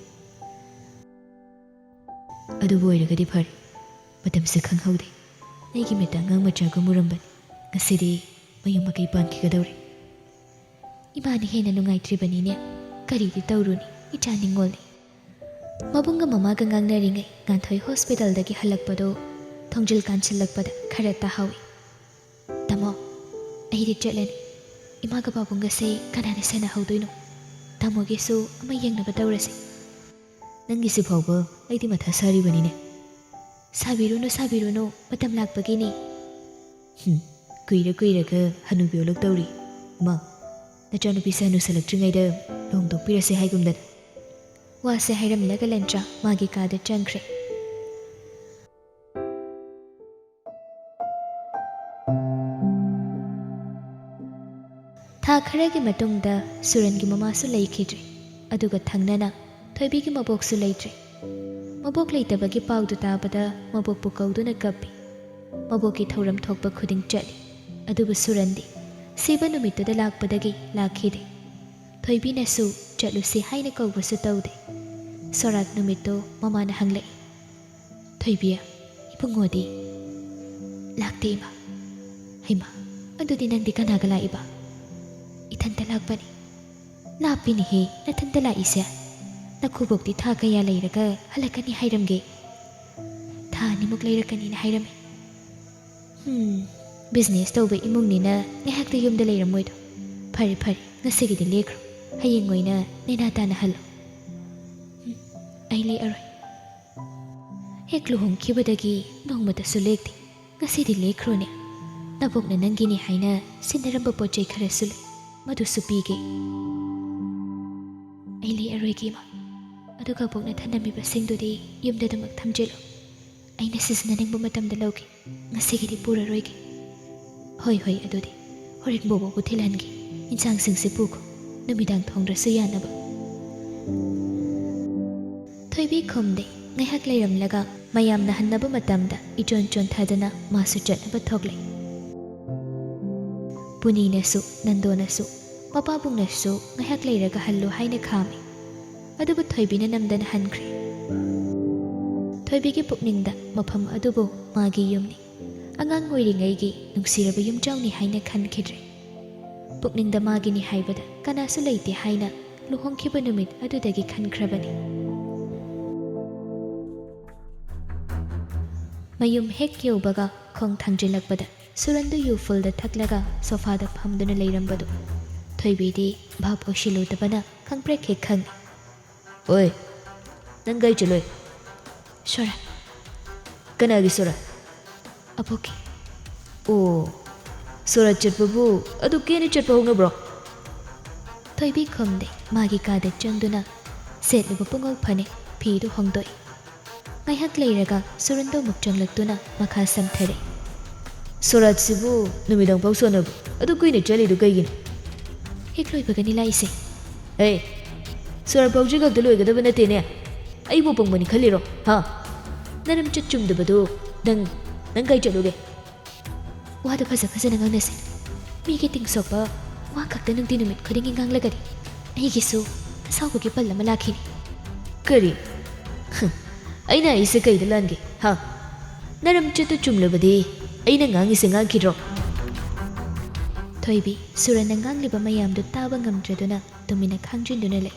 "ꯑꯗꯨꯕꯨ ꯑꯣꯏꯔꯒꯗꯤ ꯐꯔꯦ꯫ ꯃꯇꯝꯁꯨ ꯈꯪꯍꯧꯗꯦ꯫ ꯑꯩꯒꯤ ꯃꯤꯠꯇ ꯑꯉꯥꯡ ꯃꯆꯥꯒꯨꯝ ꯎꯔꯝꯕꯅꯤ꯫ ꯉꯁꯤꯗꯤ ꯃꯌꯨꯝ ꯃꯀꯩ ꯄꯥꯟꯈꯤꯒꯗꯧꯔꯦ꯫ ꯏꯃꯥꯅ ꯍꯦꯟꯅ ꯅꯨꯡꯉꯥꯏꯇ꯭ꯔꯤꯕꯅꯤꯅꯦ꯫ ꯀꯔꯤꯗꯤ ꯇꯧꯔꯨꯅꯤ, ꯏꯆꯥ ꯅꯤꯡꯉꯣꯜꯅꯤ꯫ ꯃꯕꯨꯡꯒ ꯃꯃꯥꯒ ꯉꯥꯡꯅꯔꯤꯉꯩ ꯉꯥꯟꯊꯣꯏ ꯍꯣꯁꯄꯤꯇꯥꯜꯗꯒꯤ ꯍꯜꯂꯛꯄꯗꯣ ꯊꯣꯡꯖꯤꯜ ꯀꯥꯟꯁꯤꯜꯂꯛꯄꯗ ꯈꯔ ꯇꯥꯍꯧꯏ꯫ "ꯇꯥꯃꯣ, ꯑꯩꯗꯤ ꯆꯠꯂꯅꯤ꯫ ꯏꯃꯥꯒ ꯄꯥꯕꯨꯡꯒꯁꯦ ꯀꯅꯥꯅ ꯁꯦꯟꯅꯍꯧꯗꯣꯏꯅꯣ? ꯇꯥꯃꯣꯒꯤꯁꯨ ꯑꯃ ꯌꯦꯡꯅꯕ ꯇꯧꯔꯁꯦ꯫" "ꯅꯪꯒꯤꯁꯤ ꯐꯥꯎꯕ ꯑꯩꯗꯤ ꯃꯊꯥ ꯁꯥꯔꯤꯕꯅꯤꯅꯦ꯫" "ꯁꯥꯕꯤꯔꯨꯅꯨ, ꯁꯥꯕꯤꯔꯨꯅꯨ, ꯃꯇꯝ ꯂꯥꯛꯄꯒꯤꯅꯤ꯫" "ꯍꯨꯝ, ꯀꯨꯏꯔ ꯀꯨꯏꯔꯒ ꯍꯅꯨꯕꯤ ꯑꯣꯜꯂꯛꯇꯧꯔꯤ꯫ ꯃꯥ, ꯅꯆꯥꯅꯨꯄꯤꯁꯦ ꯍꯅꯨꯁꯜꯂꯛꯇ꯭ꯔꯤꯉꯩꯗ ꯂꯨꯍꯣꯡꯗꯣꯛꯄꯤꯔꯁꯦ ꯍꯥꯏꯒꯨꯝꯗꯅ꯫" ꯋꯥꯁꯦ ꯍꯥꯏꯔꯝꯂꯒ ꯂꯟꯆꯥ ꯃꯥꯒꯤ ꯀꯥꯗ ꯆꯪꯈ꯭ꯔꯦ꯫ ꯊꯥ ꯈꯔꯒꯤ ꯃꯇꯨꯡꯗ ꯁꯨꯔꯟꯒꯤ ꯃꯃꯥꯁꯨ ꯂꯩꯈꯤꯗ꯭ꯔꯦ꯫ ꯑꯗꯨꯒ ꯊꯪꯅꯅ ꯊꯣꯏꯕꯤꯒꯤ ꯃꯕꯣꯛꯁꯨ ꯂꯩꯇ꯭ꯔꯦ꯫ ꯃꯕꯣꯛ ꯂꯩꯇꯕꯒꯤ ꯄꯥꯎꯗꯨ ꯇꯥꯕꯗ ꯃꯕꯣꯛꯄꯨ ꯀꯧꯗꯨꯅ ꯀꯞꯄꯤ꯫ ꯃꯕꯣꯛꯀꯤ ꯊꯧꯔꯝ ꯊꯣꯛꯄ ꯈꯨꯗꯤꯡ ꯆꯠꯂꯤ꯫ ꯑꯗꯨꯕꯨ ꯁꯨꯔꯟꯗꯤ ꯁꯤꯕ ꯅꯨꯃꯤꯠꯇꯨꯗ ꯂꯥꯛꯄꯗꯒꯤ ꯂꯥꯛꯈꯤꯗꯦ꯫ ꯊꯣꯏꯕꯤꯅꯁꯨ ꯆꯠꯂꯨꯁꯤ ꯍꯥꯏꯅ ꯀꯧꯕꯁꯨ ꯇꯧꯗꯦ꯫ ꯁꯣꯔꯥꯠ ꯅꯨꯃꯤꯠꯇꯣ ꯃꯃꯥꯅ ꯍꯪꯂꯛꯏ, "ꯊꯣꯏꯕꯤ, ꯏꯕꯨꯡꯉꯣꯗꯤ?" "ꯂꯥꯛꯇꯦ, ꯏꯃꯥ꯫" "ꯍꯩꯃꯥ, ꯑꯗꯨꯗꯤ ꯅꯪꯗꯤ ꯀꯅꯥꯒ ꯂꯥꯛꯏꯕ?" "ꯏꯊꯟꯇ ꯂꯥꯛꯄꯅꯤ꯫" "ꯂꯥꯞꯄꯤꯅꯦꯍꯦ, ꯅꯊꯟꯇ ꯂꯥꯛꯏꯁꯦ꯫ ꯅꯀꯨꯕꯣꯛꯇꯤ ꯊꯥ ꯀꯌꯥ ꯂꯩꯔꯒ ꯍꯜꯂꯛꯀꯅꯤ ꯍꯥꯏꯔꯝꯒꯦ?" "ꯊꯥ ꯑꯅꯤꯃꯨꯛ ꯂꯩꯔꯛꯀꯅꯤꯅ ꯍꯥꯏꯔꯝꯃꯤ꯫" "ꯍꯨꯝ, ꯕꯤꯖꯤꯅꯦꯁ ꯇꯧꯕ ꯏꯃꯨꯡꯅꯤꯅ ꯉꯥꯏꯍꯥꯛꯇ ꯌꯨꯝꯗ ꯂꯩꯔꯝꯃꯣꯏꯗꯣ꯫ ꯐꯔꯦ, ꯐꯔꯦ, ꯉꯁꯤꯒꯤꯗꯤ ꯂꯦꯛꯈ꯭ꯔꯣ꯫ ꯍꯌꯦꯡ ꯑꯣꯏꯅ ꯅꯦꯅꯥ ꯇꯥꯅ ꯍꯜꯂꯣ꯫" "ꯍꯨꯝ, ꯑꯩ ꯂꯦꯛꯑꯔꯣꯏ꯫" "ꯍꯦꯛ ꯂꯨꯍꯣꯡꯈꯤꯕꯗꯒꯤ ꯅꯣꯡꯃꯇꯁꯨ ꯂꯦꯛꯇꯦ꯫ ꯉꯁꯤꯗꯤ ꯂꯦꯛꯈ꯭ꯔꯣꯅꯦ꯫ ꯅꯕꯣꯛꯅ ꯅꯪꯒꯤꯅꯤ ꯍꯥꯏꯅ ꯁꯤꯟꯅꯔꯝꯕ ꯄꯣꯠ ꯆꯩ ꯈꯔꯁꯨ ꯂꯩ, ꯃꯗꯨꯁꯨ ꯄꯤꯒꯦ꯫" "ꯑꯩ ꯂꯦꯛꯑꯔꯣꯏꯒꯦ, ꯏꯃꯥ꯫ ꯑꯗꯨꯒ ꯑꯕꯣꯛꯅ ꯊꯅꯝꯃꯤꯕꯁꯤꯡꯗꯨꯗꯤ ꯌꯨꯝꯗ ꯑꯗꯨꯃꯛ ꯊꯝꯖꯤꯜꯂꯨ꯫ ꯑꯩꯅ ꯁꯤꯖꯤꯟꯅꯅꯤꯡꯕ ꯃꯇꯝꯗ ꯂꯧꯒꯦ꯫ ꯉꯁꯤꯒꯤꯗꯤ ꯄꯨꯔꯔꯣꯏꯒꯦ꯫" "ꯍꯣꯏ, ꯍꯣꯏ, ꯑꯗꯨꯗꯤ ꯍꯣꯔꯦꯟ ꯕꯣꯕꯣꯛꯄꯨ ꯊꯤꯜꯍꯟꯒꯦ꯫ ꯏꯟꯁꯥꯡꯁꯤꯡꯁꯦ ꯄꯨꯈꯣ, ꯅꯨꯃꯤꯗꯥꯡ ꯊꯣꯡꯗ꯭ꯔꯁꯨ ꯌꯥꯅꯕ꯫" ꯊꯣꯏꯕꯤ ꯈꯨꯝꯗꯦ꯫ ꯉꯥꯏꯍꯥꯛ ꯂꯩꯔꯝꯂꯒ ꯃꯌꯥꯝꯅ ꯍꯟꯅꯕ ꯃꯇꯝꯗ ꯏꯆꯣꯟ ꯆꯣꯟꯊꯗꯅ ꯃꯥꯁꯨ ꯆꯠꯅꯕ ꯊꯣꯛꯂꯦ꯫ ꯄꯨꯅꯤꯅꯁꯨ ꯅꯟꯗꯣꯅꯁꯨ ꯃꯄꯥꯕꯨꯡꯅꯁꯨ ꯉꯥꯏꯍꯥꯛ ꯂꯩꯔꯒ ꯍꯜꯂꯨ ꯍꯥꯏꯅ ꯈꯥꯝꯃꯤ꯫ ꯑꯗꯨꯕꯨ ꯊꯣꯏꯕꯤꯅ ꯅꯝꯗꯅ ꯍꯟꯈ꯭ꯔꯦ꯫ ꯊꯣꯏꯕꯤꯒꯤ ꯄꯨꯛꯅꯤꯡꯗ ꯃꯐꯝ ꯑꯗꯨꯕꯨ ꯃꯥꯒꯤ ꯌꯨꯝꯅꯤ, ꯑꯉꯥꯡ ꯑꯣꯏꯔꯤꯉꯩꯒꯤ ꯅꯨꯡꯁꯤꯔꯕ ꯌꯨꯝꯖꯥꯎꯅꯤ ꯍꯥꯏꯅ ꯈꯟꯈꯤꯗ꯭ꯔꯦ꯫ ꯄꯨꯛꯅꯤꯡꯗ ꯃꯥꯒꯤꯅꯤ ꯍꯥꯏꯕꯗ ꯀꯅꯥꯁꯨ ꯂꯩꯇꯦ ꯍꯥꯏꯅ ꯂꯨꯍꯣꯡꯈꯤꯕ ꯅꯨꯃꯤꯠ ꯑꯗꯨꯗꯒꯤ ꯈꯟꯈ꯭ꯔꯕꯅꯤ꯫ ꯃꯌꯨꯝ ꯍꯦꯛ ꯌꯧꯕꯒ ꯈꯣꯡ ꯊꯥꯡꯖꯤꯜꯂꯛꯄꯗ ꯁꯨꯔꯟꯗꯨ ꯌꯨ ꯐꯨꯜꯗ ꯊꯛꯂꯒ ꯁꯣꯐꯥꯗ ꯐꯝꯗꯨꯅ ꯂꯩꯔꯝꯕꯗꯨ ꯊꯣꯏꯕꯤꯗꯤ ꯚꯥꯞ ꯑꯣꯏꯁꯤꯜꯂꯨꯗꯕꯅ ꯈꯪꯄ꯭ꯔꯦꯛ ꯍꯦꯛ ꯈꯪꯏ꯫ "ꯑꯣꯏ, ꯅꯪ ꯀꯥꯏ ꯆꯠꯂꯨꯏ?" "ꯁꯣꯔꯥꯠ꯫" "ꯀꯅꯥꯒꯤ ꯁꯣꯔꯥꯠ?" "ꯑꯕꯣꯛꯀꯤ꯫" "ꯑꯣ, ꯁꯣꯔꯥꯠ ꯆꯠꯄꯕꯨ ꯑꯗꯨ ꯀꯦꯅ ꯆꯠꯄ ꯍꯧꯅꯕ꯭ꯔꯣ?" ꯊꯣꯏꯕꯤ ꯈꯨꯝꯗꯦ꯫ ꯃꯥꯒꯤ ꯀꯥꯗ ꯆꯪꯗꯨꯅ ꯁꯦꯠꯂꯤꯕ ꯄꯨꯡꯉꯧ ꯐꯅꯦꯛ ꯐꯤꯗꯨ ꯍꯣꯡꯗꯣꯛꯏ꯫ ꯉꯥꯏꯍꯥꯛ ꯂꯩꯔꯒ ꯁꯨꯔꯟꯗꯣ ꯑꯃꯨꯛ ꯆꯪꯂꯛꯇꯨꯅ ꯃꯈꯥ ꯁꯝꯊꯔꯦ꯫ "ꯁꯣꯔꯥꯠꯁꯤꯕꯨ ꯅꯨꯃꯤꯗꯥꯡ ꯐꯥꯎ ꯁꯥꯟꯅꯕ ꯑꯗꯨ ꯀꯨꯏꯅ ꯆꯠꯂꯤꯗꯨ ꯀꯩꯒꯤꯅꯣ?" "ꯍꯦꯛ ꯂꯣꯏꯕꯒꯅꯤ ꯂꯥꯛꯏꯁꯦ꯫" "ꯍꯦ, ꯁꯣꯔꯥꯠ ꯐꯥꯎꯁꯤ ꯈꯛꯇ ꯂꯣꯏꯒꯗꯕ ꯅꯠꯇꯦꯅꯦ꯫ ꯑꯩꯕꯨ ꯄꯪꯕꯅꯤ ꯈꯜꯂꯤꯔꯣ? ꯍꯥ? ꯅꯔꯝ ꯆꯠ ꯆꯨꯝꯗꯕꯗꯨ ꯅꯪ, ꯅꯪ ꯀꯥꯏ ꯆꯠꯂꯨꯒꯦ?" "ꯋꯥꯗꯣ ꯐꯖ ꯐꯖꯅ ꯉꯥꯡꯅꯁꯦ꯫ ꯃꯤꯒꯤ ꯇꯤꯡ ꯁꯣꯛꯄ ꯋꯥ ꯈꯛꯇ ꯅꯨꯡꯇꯤ ꯅꯨꯃꯤꯠ ꯈꯨꯗꯤꯡꯒꯤ ꯉꯥꯡꯂꯒꯗꯤ ꯑꯩꯒꯤꯁꯨ ꯑꯁꯥꯎꯕꯒꯤ ꯄꯜ ꯑꯃ ꯂꯥꯛꯈꯤꯅꯤ꯫" "ꯀꯔꯤ? ꯍ, ꯑꯩꯅ ꯍꯥꯏꯁꯦ ꯀꯩꯗ ꯂꯥꯟꯒꯦ? ꯍꯥ? ꯅꯔꯝ ꯆꯠꯇꯨ ꯆꯨꯝꯂꯕꯗꯤ ꯑꯩꯅ ꯉꯥꯡꯉꯤꯁꯦ ꯉꯥꯡꯈꯤꯗ꯭ꯔꯣ?" ꯊꯣꯏꯕꯤ ꯁꯨꯔꯟꯅ ꯉꯥꯡꯂꯤꯕ ꯃꯌꯥꯝꯗꯨ ꯇꯥꯕ ꯉꯝꯗ꯭ꯔꯗꯨꯅ ꯇꯨꯃꯤꯟꯅ ꯈꯥꯡꯖꯤꯟꯗꯨꯅ ꯂꯩ꯫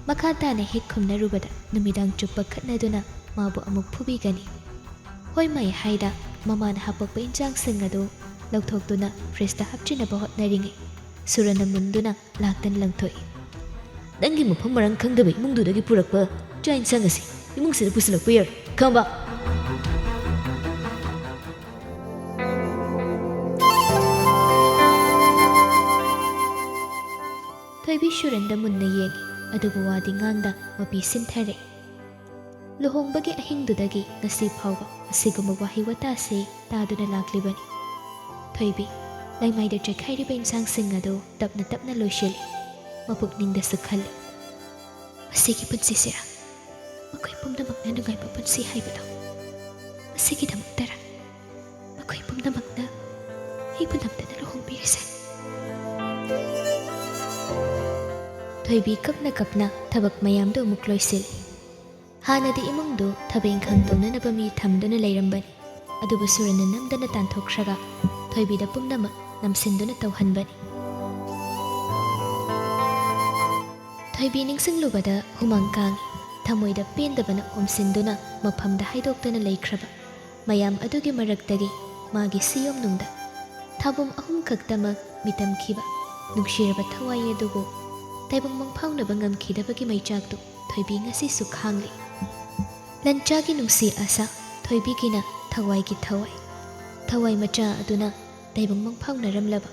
ꯃꯈꯥ ꯇꯥꯅ ꯍꯦꯛ ꯈꯨꯝꯅꯔꯨꯕꯗ ꯅꯨꯃꯤꯗꯥꯡ ꯆꯨꯞꯄ ꯈꯠꯅꯗꯨꯅ ꯃꯥꯕꯨ ꯑꯃꯨꯛ ꯐꯨꯕꯤꯒꯅꯤ꯫ ꯍꯣꯏ ꯃꯥꯏ ꯍꯥꯏꯗ ꯃꯃꯥꯅ ꯍꯥꯄꯛꯄ ꯏꯟꯁꯥꯡꯁꯤꯡ ꯑꯗꯨ ꯂꯧꯊꯣꯛꯇꯨꯅ ꯐ꯭ꯔꯤꯖꯇ ꯍꯥꯞꯆꯤꯟꯅꯕ ꯍꯣꯠꯅꯔꯤꯉꯩ ꯁꯨꯔꯟꯅ ꯃꯨꯟꯗꯨꯅ ꯂꯥꯛꯇꯅ ꯂꯪꯊꯣꯛꯏ꯫ "ꯅꯪꯒꯤ ꯃꯐꯝ ꯃꯔꯥꯡ ꯈꯪꯗꯕ ꯏꯃꯨꯡꯗꯨꯗꯒꯤ ꯄꯨꯔꯛꯄ ꯆꯥꯛ ꯏꯟꯁꯥꯡ ꯑꯁꯤ ꯏꯃꯨꯡꯁꯤꯗ ꯄꯨꯁꯤꯜꯂꯛꯄ ꯌꯥꯔꯣꯏ, ꯈꯪꯕ?" ꯊꯣꯏꯕꯤ ꯁꯨꯔꯟꯗ ꯃꯨꯟꯅ ꯌꯦꯡꯉꯤ, ꯑꯗꯨꯕꯨ ꯋꯥꯗꯤ ꯉꯥꯡꯗ ꯃꯄꯤ ꯁꯤꯟꯊꯔꯦ꯫ ꯂꯨꯍꯣꯡꯕꯒꯤ ꯑꯍꯤꯡꯗꯨꯗꯒꯤ ꯉꯁꯤ ꯐꯥꯎꯕ ꯑꯁꯤꯒꯨꯝꯕ ꯋꯥꯍꯩ ꯋꯥꯇꯥꯁꯤ ꯇꯥꯗꯨꯅ ꯂꯥꯛꯂꯤꯕꯅꯤ꯫ ꯊꯣꯏꯕꯤ ꯂꯩꯃꯥꯏꯗ ꯆꯦꯛꯈꯥꯏꯔꯤꯕ ꯏꯟꯁꯥꯡꯁꯤꯡ ꯑꯗꯨ ꯇꯞꯅ ꯇꯞꯅ ꯂꯣꯏꯁꯤꯜꯂꯤ꯫ ꯃꯄꯨꯛꯅꯤꯡꯗꯁꯨ ꯈꯜꯂꯤ, "ꯃꯁꯤꯒꯤ ꯄꯨꯟꯁꯤꯁꯤꯔ ꯃꯈꯣꯏ ꯄꯨꯝꯅꯃꯛꯅ ꯅꯨꯡꯉꯥꯏꯕ ꯄꯨꯟꯁꯤ ꯍꯥꯏꯕꯗꯣ? ꯃꯁꯤꯒꯤꯗꯃꯛꯇꯔ ꯃꯈꯣꯏ ꯄꯨꯝꯅꯃꯛꯅ ꯑꯩꯕꯨ ꯅꯝꯗꯅ ꯂꯨꯍꯣꯡꯕꯤꯔꯤꯁꯦ?" ꯊꯣꯏꯕꯤ ꯀꯞꯅ ꯀꯞꯅ ꯊꯕꯛ ꯃꯌꯥꯝꯗꯨ ꯑꯃꯨꯛ ꯂꯣꯏꯁꯤꯜꯂꯤ꯫ ꯍꯥꯟꯅꯗꯤ ꯏꯃꯨꯡꯗꯨ ꯊꯕꯛ ꯏꯪꯈꯥꯡ ꯇꯧꯅꯅꯕ ꯃꯤ ꯊꯝꯗꯨꯅ ꯂꯩꯔꯝꯕꯅꯤ꯫ ꯑꯗꯨꯕꯨ ꯁꯨꯔꯅ ꯅꯝꯗꯅ ꯇꯥꯟꯊꯣꯛꯈ꯭ꯔꯒ ꯊꯣꯏꯕꯤꯗ ꯄꯨꯝꯅꯃꯛ ꯅꯝꯁꯤꯟꯗꯨꯅ ꯇꯧꯍꯟꯕꯅꯤ꯫ ꯊꯣꯏꯕꯤ ꯅꯤꯡꯁꯤꯡꯂꯨꯕꯗ ꯍꯨꯃꯥꯡ ꯀꯥꯡꯏ꯫ ꯊꯃꯣꯏꯗ ꯄꯦꯟꯗꯕꯅ ꯑꯣꯝꯁꯤꯟꯗꯨꯅ ꯃꯐꯝꯗ ꯍꯥꯏꯗꯣꯛꯇꯅ ꯂꯩꯈ꯭ꯔꯕ ꯃꯌꯥꯝ ꯑꯗꯨꯒꯤ ꯃꯔꯛꯇꯒꯤ ꯃꯥꯒꯤ ꯁꯤꯌꯣꯝꯅꯨꯡꯗ ꯊꯥꯕꯨꯝ ꯑꯍꯨꯝ ꯈꯛꯇꯃꯛ ꯃꯤꯇꯝꯈꯤꯕ ꯅꯨꯡꯁꯤꯔꯕ ꯊꯋꯥꯏ ꯑꯗꯨꯕꯨ ꯇꯥꯏꯕꯪ ꯃꯪꯐꯥꯎꯅꯕ ꯉꯝꯈꯤꯗꯕꯒꯤ ꯃꯩꯆꯥꯛꯇꯨ ꯊꯣꯏꯕꯤ ꯉꯁꯤꯁꯨ ꯈꯥꯡꯂꯤ꯫ ꯂꯟꯆꯥꯒꯤ ꯅꯨꯡꯁꯤ ꯑꯁꯥ, ꯊꯣꯏꯕꯤꯒꯤꯅ ꯊꯋꯥꯏꯒꯤ ꯊꯋꯥꯏ꯫ ꯊꯋꯥꯏ ꯃꯆꯥ ꯑꯗꯨꯅ ꯇꯥꯏꯕꯪ ꯃꯪꯐꯥꯎꯅꯔꯝꯂꯕ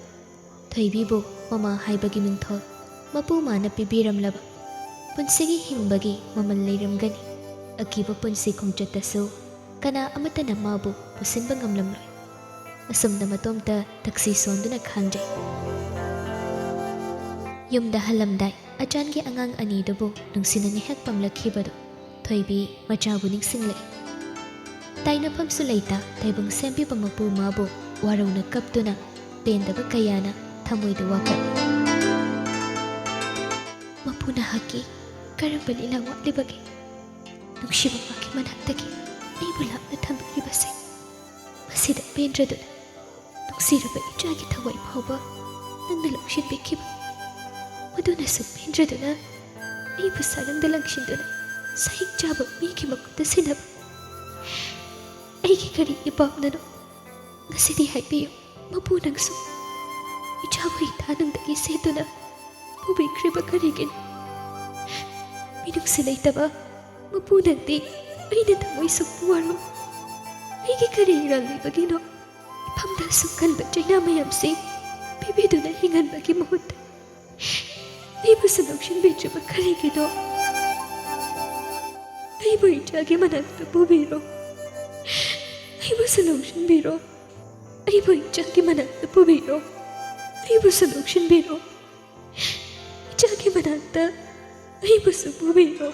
ꯊꯣꯏꯕꯤꯕꯨ ꯃꯃꯥ ꯍꯥꯏꯕꯒꯤ ꯃꯤꯡꯊꯣꯜ ꯃꯄꯨ ꯃꯥꯅ ꯄꯤꯕꯤꯔꯝꯂꯕ ꯄꯨꯟꯁꯤꯒꯤ ꯍꯤꯡꯕꯒꯤ ꯃꯃꯜ ꯂꯩꯔꯝꯒꯅꯤ꯫ ꯑꯀꯤꯕ ꯄꯨꯟꯁꯤ ꯈꯣꯡꯆꯠꯇꯁꯨ ꯀꯅꯥ ꯑꯃꯠꯇꯅ ꯃꯥꯕꯨ ꯄꯨꯁꯤꯟꯕ ꯉꯝꯂꯝꯂꯣꯏ꯫ ꯑꯁꯨꯝꯅ ꯃꯇꯣꯝꯇ ꯊꯛꯁꯤ ꯁꯣꯟꯗꯨꯅ ꯈꯥꯡꯖꯩ꯫ ꯌꯨꯝꯗ ꯍꯜꯂꯝꯗꯥꯏ ꯑꯆꯥꯟꯒꯤ ꯑꯉꯥꯡ ꯑꯅꯤꯗꯨꯕꯨ ꯅꯨꯡꯁꯤꯅ ꯉꯥꯏꯍꯥꯛ ꯄꯝꯂꯛꯈꯤꯕꯗꯨ ꯊꯣꯏꯕꯤ ꯃꯆꯥꯕꯨ ꯅꯤꯡꯁꯤꯡꯂꯛꯏ꯫ ꯇꯥꯏꯅꯐꯝꯁꯨ ꯂꯩꯇ ꯇꯥꯏꯕꯪ ꯁꯦꯝꯕꯤꯕ ꯃꯄꯨ ꯃꯥꯕꯨ ꯋꯥꯔꯧꯅ ꯀꯞꯇꯨꯅ ꯄꯦꯟꯗꯕ ꯀꯌꯥꯅ ꯊꯃꯣꯏꯗ ꯋꯥꯀꯠꯂꯤ꯫ ꯃꯄꯨ ꯅꯍꯥꯛꯀꯤ ꯀꯔꯝꯕ ꯂꯤꯂꯥ ꯋꯥꯠꯂꯤꯕꯒꯦ? ꯅꯨꯡꯁꯤꯕ ꯃꯥꯒꯤ ꯃꯅꯥꯛꯇꯒꯤ ꯑꯩꯕꯨ ꯂꯥꯞꯅ ꯊꯝꯕꯤꯔꯤꯕꯁꯦ꯫ ꯃꯁꯤꯗ ꯄꯦꯟꯗ꯭ꯔꯗꯨꯅ ꯅꯨꯡꯁꯤꯔꯕ ꯏꯆꯥꯒꯤ ꯊꯋꯥꯏ ꯐꯥꯎꯕ ꯅꯪꯅ ꯂꯧꯁꯤꯟꯕꯤꯈꯤꯕ꯫ ꯃꯗꯨꯅꯁꯨ ꯄꯦꯟꯗ꯭ꯔꯗꯨꯅ ꯑꯩꯕꯨ ꯁꯥꯔꯪꯗ ꯂꯪꯁꯤꯟꯗꯨꯅ ꯁꯍꯤꯛ ꯆꯥꯕ ꯃꯤꯒꯤ ꯃꯈꯨꯠꯇ ꯁꯤꯟꯅꯕ꯫ ꯑꯩꯒꯤ ꯀꯔꯤ ꯏꯄꯥꯞꯅꯅꯣ? ꯉꯁꯤꯗꯤ ꯍꯥꯏꯕꯤꯌꯨ, ꯃꯄꯨ ꯅꯪꯁꯨ ꯏꯆꯥꯕꯨ ꯏꯊꯥꯅꯨꯡꯗꯒꯤ ꯁꯦꯠꯇꯨꯅ ꯄꯨꯕꯤꯈ꯭ꯔꯤꯕ ꯀꯔꯤꯒꯤꯅꯣ? ꯃꯤꯅꯨꯡꯁꯤ ꯂꯩꯇꯕ ꯃꯄꯨ ꯅꯪꯗꯤ ꯑꯩꯅ ꯊꯃꯣꯏ ꯁꯣꯛꯄ ꯋꯥꯔꯣ? ꯑꯩꯒꯤ ꯀꯔꯤ ꯏꯔꯥꯜ ꯂꯩꯕꯒꯤꯅꯣ? ꯏꯐꯝꯗ ꯑꯁꯨꯛ ꯀꯟꯕ ꯆꯩꯅꯥ ꯃꯌꯥꯝꯁꯤ ꯄꯤꯕꯤꯗꯨꯅ ꯍꯤꯡꯍꯟꯕꯒꯤ ꯃꯍꯨꯠꯇ ꯑꯩꯕꯨꯁꯨ ꯂꯧꯁꯤꯟꯕꯤꯗ꯭ꯔꯤꯕ ꯀꯔꯤꯒꯤꯅꯣ? ꯑꯩꯕꯨ ꯏꯆꯥꯒꯤ ꯃꯅꯥꯛꯇ ꯄꯨꯕꯤꯔꯣ꯫ ꯑꯩꯕꯨꯁꯨ ꯂꯧꯁꯤꯟꯕꯤꯔꯣ꯫ ꯑꯩꯕꯨ ꯏꯆꯥꯒꯤ ꯃꯅꯥꯛꯇ ꯄꯨꯕꯤꯔꯣ꯫ ꯑꯩꯕꯨꯁꯨ ꯂꯧꯁꯤꯟꯕꯤꯔꯣ꯫ ꯏꯆꯥꯒꯤ ꯃꯅꯥꯛꯇ ꯑꯩꯕꯨꯁꯨ ꯄꯨꯕꯤꯔꯣ꯫